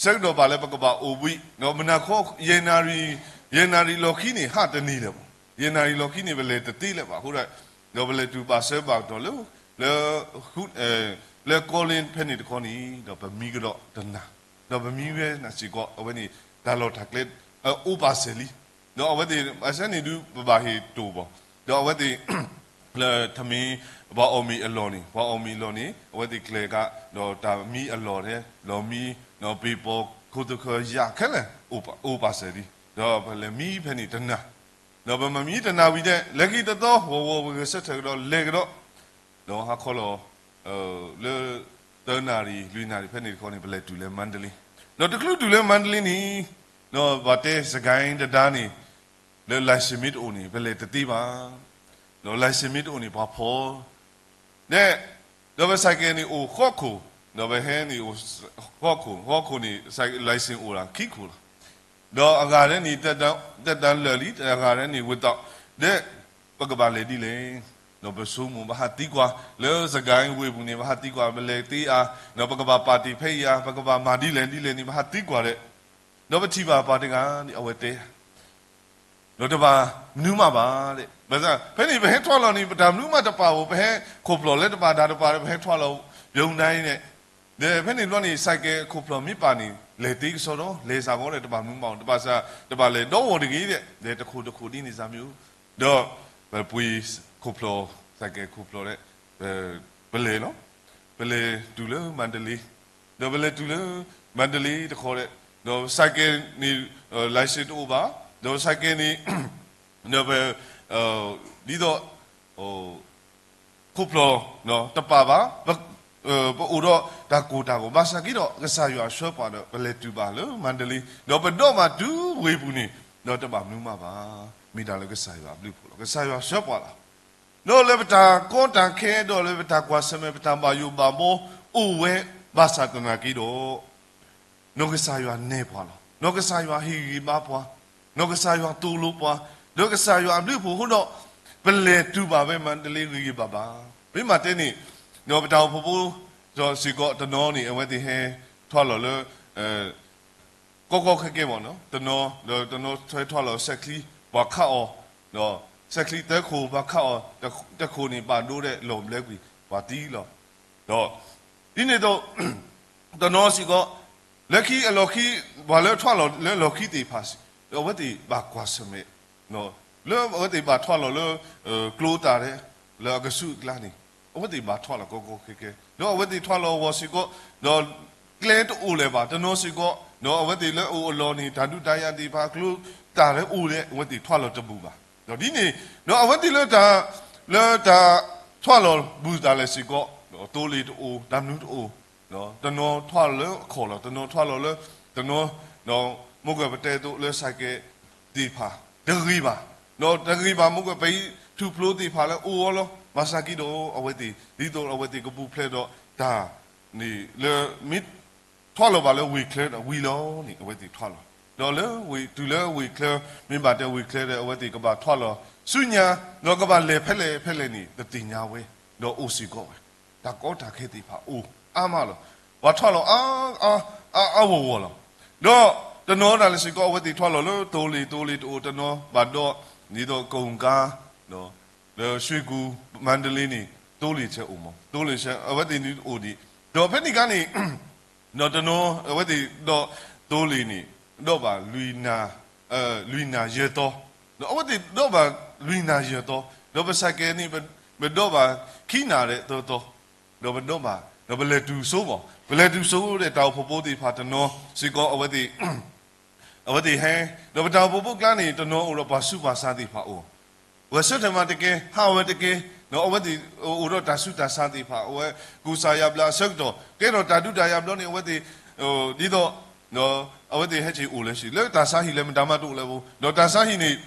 ဆၢကတီၢ်ဘၣ်လၢပကဘၣ်အိၣ်ဘှံး, ဒီးမုၢ်နၤခီ ယဲၢ်နၣ်ရံၣ်, ယဲၢ်နၣ်ရံၣ်လီၢ်ခံန့ၣ် ဟးတနံၤလၢၤဘၣ်, ယဲၢ်နၣ်ရံၣ်လီၢ်ခံန့ၣ် ပလဲၤတသ့လၢၤဘၣ်အဃိဒီး, ဒီးပလဲၤတုၤဘၣ်ဆၢဘၣ်ကတီၢ်လၢ လၢ လၢကီလ့ဖဲန့ၣ်တခီန့ၣ် ဒီးပမံကဒီးတနၤ, ဒီးပမံဝဲနၤစ့ၢ်ကီး အဝဲန့ၣ် တၢ်လီၢ်တၢ်ကျဲ အိၣ်ပာ်စၢၤလံ, ဒီးအဝဲသ့ၣ် ဘၣ်ဆၣ်န့ၣ်ဒုး ပဘၣ်ဟ့ၣ်တိၢ်ဘၣ်, ဒီးအဝဲသ့ၣ် လၢထမ့ၢ် ပှၤအီၣ်မ့ၤအလီၢ်န့ၣ်, ပှၤအီၣ်မ့ၤအလီၢ်န့ၣ် အဝဲသ့ၣ်ကျဲၤကဒီးတၢ်မံအလီၢ်ထဲ, လီၢ်မံ, ဒီးပ့ၤပီၤခိၣ်သခၢၣ်ယၢ်ခဲလၢာ် အိၣ်ပာ်စၢၤလံ, ဒီးပလဲၤမံဖဲန့ၣ်တနၤ, ဒီးပမၤမံတနၤဝံၤဒဲး လဲၤက့ၤတသီ ဝီၤဝီၤပဂဲၤဆၢထၢၣ်ကဒီးလဲၤကဒီး, ဒီးဟါခီလီၤ လၢ သၢနၣ်ရံၣ် လွံၢ်နၣ်ရံၣ်ဖဲန့ၣ်တခီန့ၣ် ပလဲၤတုၤလၢမါတလ့, ဒီးတချုးတုၤလၢမါတလ့န့ၣ်, ဒီးဘၣ်တဲစကဲတဒါန့ၣ် လၢ license မ့ၢ်တအိၣ်န့ၣ် ပလဲၤတသ့ဘၣ်, ဒီး license မ့ၢ်တအိၣ်န့ၣ် ပှၤဖီၣ် ဒီး ဒီးပ ဆိုင်ကယ် န့ၣ်အိၣ်ဃိးခိၣ်, ဒီးပဟဲန့ၣ်အိၣ် ဃိးခိၣ်, ဃိးခိၣ်န့ၣ် license အိၣ်ဒၣ်ခံခိၣ်လီၤ, ဒီးအဂၤဒဲးန့ၣ် သက်တမ်းလၢာ်လံ, အဂၤဒဲးန့ၣ် without, ဒီး ပကဘၣ်လဲၤဒ်လဲၣ်, ဒီးပဆိကမိၣ် ပဟးသံကွၢ် လၢစကဲဝ့ၢ်ပူၤန့ၣ် ပဟးသံကွၢ် ပလဲၤသ့ဧါ, ဒီးပကဘၣ်ပာ်တ့ၢ်ဖဲအံၤဧါ, ပကဘၣ်မၤဒ်လဲၣ်ဒ်လဲၣ်န့ၣ် ပဟးသံကွၢ်ဒီး, ဒီးပထံၣ်ဘၣ်ပှၤတဂၤန့ၣ် အဝဲတဲ ဒီးတဘၣ်မနုၤမးဘၣ်, ဖဲန့ၣ် ပဟဲထွဲလီၤန့ၣ် ပတၢ်မနုၤမးတပာ်ဘၣ်, ပဟဲခိၣ်ဖျီၣ်လၢတပာ်တၢ်တပာ်ဒီး ပဟဲထွဲလီၤ ယုံနါအံၤန့ၣ်, ဒီးဖဲန့ၣ်ဘျီန့ၣ် ဆိုင်ကယ် ခိၣ်ဖျီၣ်မ့ၢ်ပာ်န့ၣ် လဲၤသ့ကစီဒီ, လဲၤစ့ၢ်ကီးဒီး တဘၣ်မနုၤမး, တဘၣ်စ့ၢ် တဘၣ်လဲၤဒီးဝီၤတဂ့ၤဒီး တခိၣ်တခိၣ်ဒ်န့ၣ်စၢ်မ့ၢ်, ဒီးပပှ့ၤခိၣ်ဖျီၣ်, ဆိုင်ကယ် ခိၣ်ဖျီၣ်ဒီး ပလဲၤလီၤ, ပလဲၤတုၤလၢမါတလ့, ဒီးပလဲၤတုၤလၢမါတလ့တခီဒီး, ဒီး ဆိုင်ကယ် န့ၣ် license တအိၣ်ဘၣ်, ဒီး ဆိုင်ကယ် န့ၣ် ဒီးပ ဒ်သိး ခိၣ်ဖျီၣ်တပာ်ဘၣ်, ပအိၣ်ဒီးတၢ်ကိၢ်တၢ်ဂီၤ, ဘၣ်ဆၣ်က့ဒီး ကစၢ်ယွၤဆှၢပှၤဒီး ပလဲၤတုၤဘၣ်လၢမါတလ့, ဒီးပဒီးဘၣ်တုၤဝ့ၢ်ပူၤန့ၣ်, ဒီးတဘၣ်မနုၤမးဘၣ်, မ့ၢ်တၢ်လၢကစၢ်ယွၤအဘျုးအဖှိၣ်လီၤ. ကစၢ်ယွၤဆှၢပှၤလီၤ. ဒီးလၢပတၢ်ကီတၢ်ခဲ ဒီးလၢပတၢ်ကွၢ်ဆၢၣ်မဲာ် ပတၢ်ဘၣ်ယိၣ်ဘၣ်ဘီအိၣ်ဝဲဘၣ်ဆၣ်သနာ်က့ဒီး, နီၢ်ကစၢ်ယွၤနဲၣ်ပှၤလီၤ. နီၢ်ကစၢ်ယွၤဟ့ၣ်ဂံၢ်ဘါပှၤ, နီၢ်ကစၢ်ယွၤသိၣ်လိပှၤ, ဒီးကစၢ်ယွၤအဘျုးအဖှိၣ်အဃိဒီး, ပလဲၤတုၤဘၣ်ဝဲမါတလ့ဂ့ၤဂ့ၤဘၣ်ဘၣ်. မ့ၢ်မးတဲန့ၣ်, ဒီးပတၢ်အိၣ်ဖှိၣ်ဖိ ဒီးစ့ၢ်ကီးတနီၤန့ၣ် အဝဲသ့ၣ်ဟဲထွဲလီၤလၢ ကီကီခဲခဲဘၣ်နီၤ, တနီၤ ဒီးတနီၤဟဲထွဲလီၤစဲးချံ ပှၤခးအီၤ, ဒီးစဲးချံသၢခိၣ်ပှၤခးအီၤ, တခိၣ်န့ၣ်ဘၣ်ဒိဒီးလီၤဘျဲကွံာ် ပှၤသံလီၤ. ဒီး ဒ်န့ၣ်အသိး တနီၤစ့ၢ်ကီး လၢခံအလီၢ်ခံ ပှၤလၢထွဲလီၤလၢလီၢ်ခံသ့ၣ်တဖၣ် ဒီးအဝဲသ့ၣ်ဘၣ်ကွၢ်ဆၢၣ်မဲာ် လၢအဝဲသ့ၣ်ဘၣ်ထွဲလီၤလၢ ကျိသၣ်ဒဲး လၢအကဆူးအကျါန့ၣ် အဝဲသ့ၣ်ဘၣ်ထွးလီၤကီကီခဲခဲ, ဒီးအဝဲသ့ၣ်ထွးလီၤအဂီၢ်စ့ၢ်ကီး, ဒီးကျဲတအိၣ်လၢၤဘၣ်, တနီၤစ့ၢ်ကီး, ဒီးအဝဲသ့ၣ်လၢအအိၣ်အလီၢ်န့ၣ် တၢ်ဒုးတၢ်ယၤသ့ၣ်တဖၣ် ကျိတၢ်လၢအိၣ်လၢအဝဲသ့ၣ်ထွးလီၤတဘူးဘၣ်. ဒီးဒ်န့ၣ်, ဒီးအဝဲသ့ၣ်လၢတၢ်, လၢတၢ်ထွးလီၤဘူးသးလဲၣ်စ့ၢ်ကီး, ဒီးသိလ့ၣ်တအိၣ်, တၢ်မနုၤတအိၣ်, တနီၤထွးလီၤလၢအခီၣ်လီၤ, တနီၤထွးလီၤလၢ, တနီၤ, ဒီးမိၢ်ကပတဲသိးလၢ ဆိုင်ကယ် သ့ၣ်တဖၣ်, တဂ့ၤဘၣ်, ဒီးတဂ့ၤဘၣ် မိၢ်ကပထူၣ်ဖျိသ့ၣ်တဖၣ်လၢအိၣ်အီၤလီၤ. ဘၣ်ဆၣ်က့ဒီးအဝဲသ့ၣ်, ဒ်သိးအဝဲသ့ၣ်ကပူၤဖျဲးဒီးတၢ်န့ၣ်လၢမ့ၢ်ထွးလီၤဘၣ်လၢဝ့ၢ်ချၢဒီးဝံၤလီၤန့ၣ် အဝဲသ့ၣ်ထွးလီၤ. ဒီးလၢဝ့ၢ်, တုၤလၢဝ့ၢ်ချၢ, မ့ၢ်ဘၣ်တဲဝ့ၢ်ချၢဒီး အဝဲသ့ၣ်ကဘၣ်ထွးလီၤဆူညါ, ဒီးကဘၣ်လဲၤဖဲလဲၣ်ဖဲလဲၣ်န့ၣ် တသ့ၣ်ညါဝဲ, ဒီးအိၣ်စ့ၢ်ကီးဝဲ, တၢ်ကီတၢ်ခဲသ့ၣ်တဖၣ်အိၣ်အါမးလီၤ. ပှၤထွးလီၤအါ, အါ, အါအါဂီၢ်ဂီၢ်လီၤ. ဒီးတနီၤဒၣ်လဲာ်စ့ၢ်ကီး အဝဲသ့ၣ်ထွးလီၤလၢသိလ့ၣ်, သိလ့ၣ်တအိၣ်, တနီၤဘၣ်ဒီး, ဒ်သိးကိၣ်ကါ, ဒီးလၢရွှေကူ, မန္တလေးန့ၣ် သိလ့ၣ်ဆဲးအိၣ်မး, သိလ့ၣ်ဆဲး အဝဲသ့ၣ်န့ၣ်အိၣ်ဒံး, ဒီးဖဲန့ၣ်အခါန့ၣ် ဒီးတနီၤအဝဲသ့ၣ်ဒီးသိလ့ၣ်န့ၣ် ဒီးဘၣ်လွံၢ်နၣ်, လွံၢ်နၣ်ယဲၢ်သီ, ဒီးအဝဲသ့ၣ်ဒီးဘၣ်လွံၢ်နၣ်ယဲၢ်သီ, ဒီးပဆိုင်ကယ်န့ၣ် ပဒီးဘၣ်ခံနၣ်ဒီးသၢသီ, ဒီးပဒီးဘၣ်, ဒီးပလဲၤတုၤစိဘၣ်, ပလဲၤတုၤစိဒီးတၢ်အိၣ်ဖှိၣ်ဖိသ့ၣ်တဖၣ်တနီၤစ့ၢ်ကီး အဝဲသ့ၣ် အဝဲသ့ၣ်ဟဲ, ဒီးပတၢ်အိၣ်ဖှိၣ်ဖိကျါန့ၣ် တနီၤအိၣ်ဒီးပှၤဆူးပှၤဆါသ့ၣ်တဖၣ်အိၣ်, ဂဲၤဆၢထၢၣ်မၤတကဲ, ဟးဝဲတကဲ, ဒီးအဝဲသ့ၣ်အိၣ်ဒီးတၢ်ဆူးတၢ်ဆါသ့ၣ်တဖၣ်, အဝဲကူစါယါဘျါအဆၢကတီၢ် ကဲထီၣ်တၢ်ဒုးတၢ်ယၤဘျီန့ၣ် အဝဲသ့ၣ်, ဒ်သိး, အဝဲသ့ၣ်ဟဲက့ၤအိၣ်လၢဟံၣ်, လၢတၢ်ဆါဟံၣ်လၢမတၤမးတအိၣ်လၢၤဘၣ်, ဒီးတၢ်ဆါဟံၣ်န့ၣ်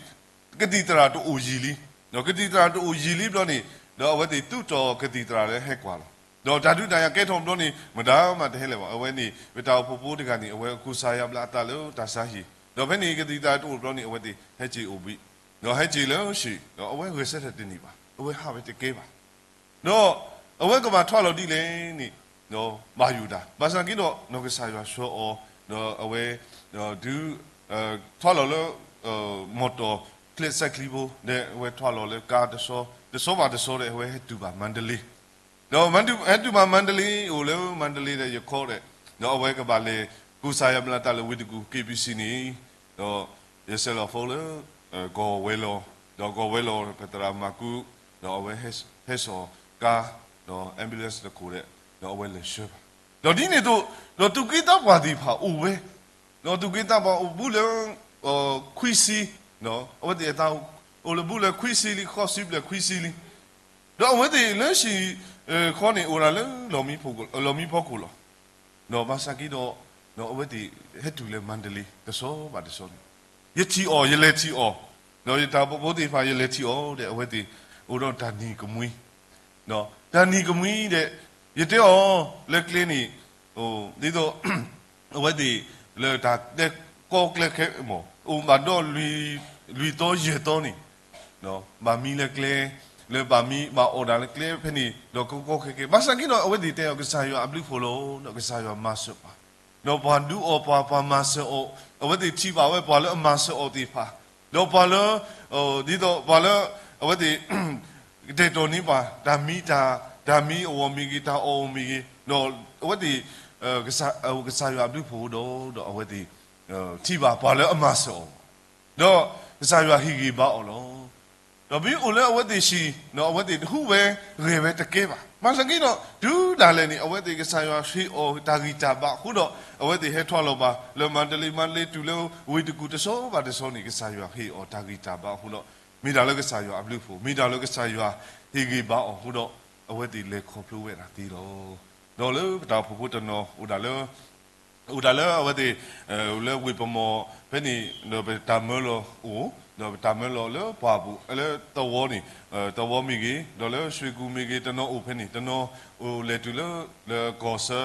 ကသံၣ်သရၣ်တအိၣ်ယံာ်လံ, ဒီးကသံၣ်သရၣ်တအိၣ်ယံာ်လံဘျီန့ၣ်, ဒီးအဝဲသ့ၣ်သူၣ်ထီၣ်ကသံၣ်သရၣ်လၢဟဲကွၢ်လီၤ, ဒီးတၢ်ဒုးတၢ်ယၤကဲထီၣ်ဘျီန့ၣ် မတၤမးတဟဲလၢၤဘၣ်, အဝဲန့ၣ် ပတၢ်အိၣ်ဖှိၣ်ဖိတဂၤန့ၣ် အဝဲကူစါယါဘျါအသးလၢတၢ်ဆါဟံၣ်, ဒီးဖဲန့ၣ်ကသံၣ်သရၣ်တအိၣ်ဘျီန့ၣ် အဝဲသ့ၣ်ဟဲက့ၤအိၣ်ဘှံး, ဒီးဟဲက့ၤလၢဟံၣ်, ဒီးအဝဲဂဲၤဆၢထၢၣ်တန့ၢ်ဘၣ်, အဝဲဟးဝဲတကဲဘၣ်. ဒီးအဝဲကဘၣ်ထွးလီၤဒ်လဲၣ်န့ၣ်, ဒီးဘၣ်ယိၣ်တၢ်, ဘၣ်ဆၣ်က့ဒီး နီၢ်ကစၢ်ယွၤဆှၢအီၤ, ဒီးအဝဲ, ဒီးဒုး, ထွးလီၤလၢ, မီၢ်တီၢ်ချ့စဲးချံဖိ, ဒီးအဝဲထွးလီၤလၢကါတဆီ, တဆီဘၣ်တဆီဒီး အဝဲဟဲတုၤဘၣ်မါဒလ့, ဒီးဟဲတုၤဘၣ်မါဒလ့, အိၣ်လၢမါဒလ့ဒီးယခီဒီး, ဒီးအဝဲကဘၣ်လဲၤကူစါယါဘျါတၢ်လၢဝ့ၢ်တကူၣ် KBC န့ၣ်, ဒီးယဆဲးလီၤဖိလၢ ကီၢ်ဝဲၤလီၢ်, ဒီးကီၢ်ဝဲၤလီၢ် ပသရၣ်မၤကူ, ဒီးအဝဲဟဲစိာ်ကါ, ဒီး ambulance တခိၣ်ဒီး, ဒီးအဝဲလဲၤဆှၢဘၣ်. ဒီးဒ်န့ၣ်အသိး, ဒီးသူၣ်က့သးပှၢ်သ့ၣ်တဖၣ်အိၣ်ဝဲ, ဒီးသူၣ်က့သးပှၢ်အိၣ်ဘူးလၢ ခွံဆံ, အဝဲသ့ၣ်အသးအိၣ်လၢဘူးလၢခွံဆံလံ, ဃိးဆံဘျဲၣ်ခွံဆံလံ. ဒီးအဝဲသ့ၣ်လၢဟံၣ်ဃီန့ၣ် အိၣ်ဒၣ်လၢလီၢ်မံဖီခိၣ်လီၤ. ဒီးဘၣ်ဆၣ်က့ဒီး, ဒီးအဝဲသ့ၣ်ဟဲတုၤလၢမါဒလ့ တဆီဘၣ်တဆီန့ၣ်, ယထံၣ်အီၤ, ယလဲၤထံၣ်အီၤ, ဒီးယတၢ်အိၣ်ဖှိၣ်ဖိသ့ၣ်တဖၣ် ယလဲၤထံၣ်အီၤဒီး အဝဲသ့ၣ်အိၣ်ဒီးတၢ်နံၤကမှံ, တၢ်နံၤကမှံဒီး, ယတဲအီၤလၢကျဲန့ၣ်, ဒ်သိး အဝဲသ့ၣ်လၢတၢ်တဲကီကျဲခဲမး အိၣ်ဘၣ်ဒီး လွံၢ်သီယဲၢ်သီန့ၣ်, ဘၣ်မံလၢကျဲ, လၢဘၣ်မံဘၣ်အီၣ်ဒၣ်လၢကျဲဖဲန့ၣ် ဒီးကီကီခဲခဲ, ဘၣ်ဆၣ်က့ဒီး အဝဲသ့ၣ်တဲအီၤ ကစၢ်ယွၤအဘျုးအဖှိၣ်လီၤ, ဒီးကစၢ်ယွၤမၤစၢၤပှၤ, ဒီးပှၤဒုးအီၣ်ပှၤ, ပှၤမၤစၢၤအီၤ, အဝဲသ့ၣ်ထံၣ်ဘၣ်ဝဲပှၤလၢအမၤစၢၤအီၤသ့ၣ်တဖၣ်, ဒီးပှၤလၢ, ဒ်သိးပှၤလၢ, အဝဲသ့ၣ် ကတဲာ်ကတီၤန့ၢ်ပှၤ တၢ်မံတၢ်, တၢ်မံအဂီၢ်မ့ၢ်ဂ့ၤ, တၢ်အီၣ်အီၤမ့ၢ်ဂ့ၤ, ဒီးအဝဲသ့ၣ်, ကစၢ်ယွၤအဘျုးအဖှိၣ်ဒီး, ဒီးအဝဲသ့ၣ်, ထံၣ်ဘၣ်ပှၤလၢအမၤစၢၤအီၤ, ဒီးကစၢ်ယွၤဟ့ၣ်ဂံၢ်ဘါအီၤလီၤ. ဒီးမ့ၢ်အိၣ်လၢအဝဲသ့ၣ်ဟံၣ်, ဒီးအဝဲသ့ၣ်တဟူးဝဲဂဲၤဝဲတကဲဘၣ်. ဘၣ်ဆၣ်က့ဒီး တုၤဒၣ်လဲာ်န့ၣ် အဝဲသ့ၣ်ကစၢ်ယွၤဟ့ၣ်အီၤတၢ်ဂံၢ်တၢ်ဘါအဃိဒီး အဝဲသ့ၣ်ဟဲထွးလီၤဘၣ်လၢမၤတလ့, မၤတလ့တုၤလၢဝ့ၢ်တကူၣ်တဆီဘၣ်တဆီန့ၣ် ကစၢ်ယွၤဟ့ၣ်အီၤတၢ်ဂံၢ်တၢ်ဘါအဃိဒီး မ့ၢ်တၢ်လၢကစၢ်ယွၤအဘျုးအဖှိၣ်, မ့ၢ်တၢ်လၢကစၢ်ယွၤဟ့ၣ်ဂံၢ်ဘါအီၤအဃိဒီး အဝဲသ့ၣ်လဲၤခီဖျိဝဲဒၣ်သ့လီၤ. ဒီးလၢပတၢ်အိၣ်ဖှိၣ်ဖိတနီၤ အိၣ်ဒၣ်လၢ အိၣ်ဒၣ်လၢအဝဲသ့ၣ်, လၢဝ့ၢ်ပမီၢ်ဖဲန့ၣ် ဒီးပတၢ်မၢလီၤအိၣ်, ဒီးပတၢ်မၢလီၤလၢပှၢ်ပူၤ လၢသဝီန့ၣ်, သဝီမ့ၢ်ဂ့ၤ, ဒီးလၢရွှေကူမ့ၢ်ဂ့ၤ, တနီၤအိၣ်ဖဲန့ၣ်, တနီၤအိၣ်လဲၤတုၤလၢ, လၢကီၢ်ဆၢ,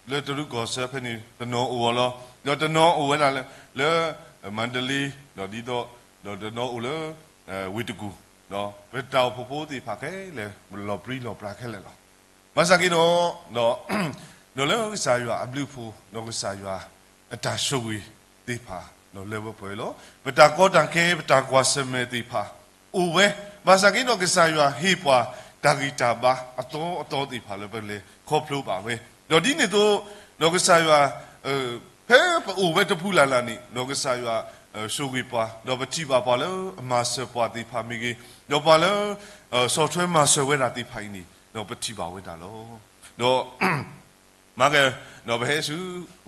လၢတရူးကီၢ်ဆၢဖဲန့ၣ် တနီၤအိၣ်အီၤလီၤ. ဒီးတနီၤအိၣ်ဝဲဒၣ်လၢ, လၢမန္တလေး, ဒီးဒ်သိး, ဒီးတနီၤအိၣ်လၢ ဝ့ၢ်တကူၣ်, ဒီးပတၢ်အိၣ်ဖှိၣ်ဖိသ့ၣ်တဖၣ်ခဲလၢာ် လီၤပြံလီၤပြါခဲလၢာ်လီၤ. ဘၣ်ဆၣ်က့ဒီး, ဒီးလၢကစၢ်ယွၤအဘျုးအဖှိၣ် ဒီးကစၢ်ယွၤအတၢ်ဆိၣ်ဂ့ၤသ့ၣ်တဖၣ် ဒီးလၢပှဲၤပှဲၤလီၤ. ပတၢ်ကီတၢ်ခဲ ပတၢ်ကွၢ်ဆၢၣ်မဲာ်သ့ၣ်တဖၣ် အိၣ်ဝဲ, ဘၣ်ဆၣ်က့ဒီးကစၢ်ယွၤဟ့ၣ်ပှၤတၢ်ဂံၢ်တၢ်ဘါအသီအသီသ့ၣ်တဖၣ်လၢပလဲၤခီဖျိဘၣ်ဝဲ, ဒီးဒ်န့ၣ်အသိး, ဒီးကစၢ်ယွၤ ဖဲပအိၣ်ဝဲတပူၤလၢ်လၢ်န့ၣ် ဒီးကစၢ်ယွၤဆိၣ်ဂ့ၤပှၤ, ဒီးပထံၣ်ဘၣ်ပှၤလၢအမၤစၢၤပှၤသ့ၣ်တဖၣ်မ့ၢ်ဂ့ၤ, ဒီးပှၤလၢ ဆီၣ်ထွဲမၤစၢၤဝဲဒၣ်သ့ၣ်တဖၣ်အံၤန့ၣ် ဒီးပထံၣ်ဘၣ်ဝဲဒၣ်လီၤ. ဒီး မၤကဲ ဒီးပဟဲဆူ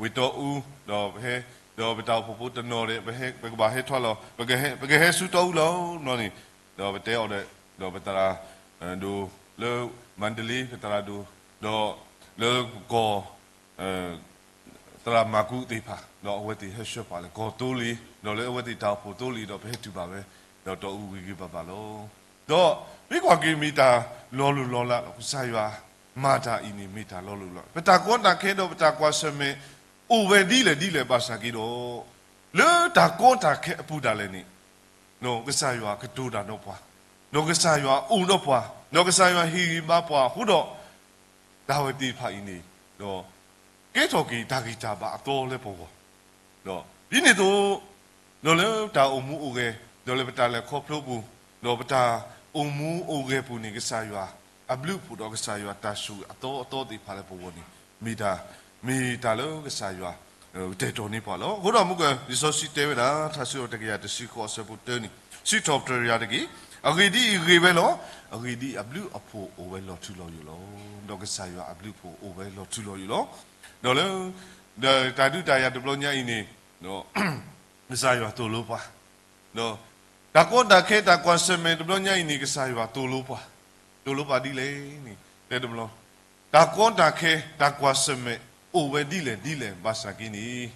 ဝ့ၢ်တီအူ ဒီးပဟဲ ဒီးပတၢ်အိၣ်ဖှိၣ်ဖိတနီၤဒီး ပဟဲ ပကဘၣ်ဟဲထွဲလီၤ ပကဟဲ ပကဟဲဆူတီအူလီၤန့ၣ် ဒီးပတဲအီၤဒီး ဒီးပသရၣ် ဒိၣ်လၢ မန္တလေး ပသရၣ်ဒိၣ် ဒီးလၢကီၢ် သရၣ်မၤကူသ့ၣ်တဖၣ် ဒီးအဝဲသ့ၣ်ဟဲဆှၢပှၤလၢကီၢ်သိလ့ၣ် ဒီးလၢအဝဲသ့ၣ်တၢ်အိၣ်ဖှိၣ်သိလ့ၣ် ဒီးပဟဲတုၤဘၣ်ဝဲ ဒီးတီအူဂ့ၤဂ့ၤဘၣ်ဘၣ်လီၤ. ဒီးမ့ၢ်ကွၢ်က့ၤမ့ၢ်တၢ်လီၤလိၢ်လီၤလးလီၤ. ကစၢ်ယွၤမၤတၢ်အံၤန့ၣ် မ့ၢ်တၢ်လီၤလိၢ်လီၤလး ပတၢ်ကီတၢ်ခဲဒီးပတၢ်ကွၢ်ဆၢၣ်မဲာ် အိၣ်ဝဲဒ်လဲၣ်ဒ်လဲၣ်ဘၣ်ဆၣ်က့ဒီး လၢတၢ်ကီတၢ်ခဲအပူၤဒၣ်လဲာ်န့ၣ် ကစၢ်ယွၤကတိၤတၢ်ဒီးပှၤ, ဒီးကစၢ်ယွၤအိၣ်ဒီးပှၤ, ဒီးကစၢ်ယွၤဟ့ၣ်ဂံၢ်ဘါပှၤအဃိဒီး တၢ်ဝဲသ့ၣ်တဖၣ်အံၤန့ၣ် ဒီး ကဲထီၣ်က့ၤတၢ်ဂံၢ်တၢ်ဘါအသီလၢပဂီၢ်, ဒီးဒ်န့ၣ်အသိး ဒီးလၢတၢ်အိၣ်မူအိၣ်ဂဲၤ, ဒီးလၢပတၢ်လဲၤခီဖျိပူၤ, ဒီးပတၢ်အိၣ်မူအိၣ်ဂဲၤပူၤန့ၣ် ကစၢ်ယွၤအဘျုးအဖှိၣ်ဒီးကစၢ်ယွၤတၢ်ဆိၣ်ဂ့ၤအသီအသီသ့ၣ်တဖၣ်လၢပဂီၢ်န့ၣ် မ့ၢ်တၢ် မ့ၢ်တၢ်လၢကစၢ်ယွၤ ကတဲာ်ကတီၤန့ၢ်ပှၤလီၤ. အဃိဒီးမုၢ်က လံာ်စီဆှံတဲဝဲဒၣ် ထါစံးထီၣ်တကယၤတဆံဃိးအဆၢဖိတၢန့ၣ်, စံးထီၣ်ပတြၢၤယွၤတက့ၢ်. အဂ့ၢ်ဒ်အံၤဂ့ၤဝဲလီၤ. အဂ့ၢ်ဒ်အံၤအဘျုးအဖှိၣ်အိၣ်ဝဲလီၤထူလီၤယိာ်လီၤ. ဒီးကစၢ်ယွၤအဘျုးအဖှိၣ်အိၣ်ဝဲလီၤထူလီၤယိာ်လီၤ. ဒီးလၢ ဒီးတၢ်ဒုးတၢ်ယၤတဘျီညါအံၤန့ၣ် ကစၢ်ယွၤသိၣ်လိပှၤ, ဒီးတၢ်ကီတၢ်ခဲတၢ်ကွၢ်ဆၢၣ်မဲာ်တဘျီညါအံၤန့ၣ် ကစၢ်ယွၤသိၣ်လိပှၤ, သိၣ်လိပှၤဒ်လဲၣ်န့ၣ် တဲတဘျီ, တၢ်ကီတၢ်ခဲတၢ်ကွၢ်ဆၢၣ်မဲာ် အိၣ်ဝဲဒ်လဲၣ်ဒ်လဲၣ်ဘၣ်ဆၣ်က့န့ၣ်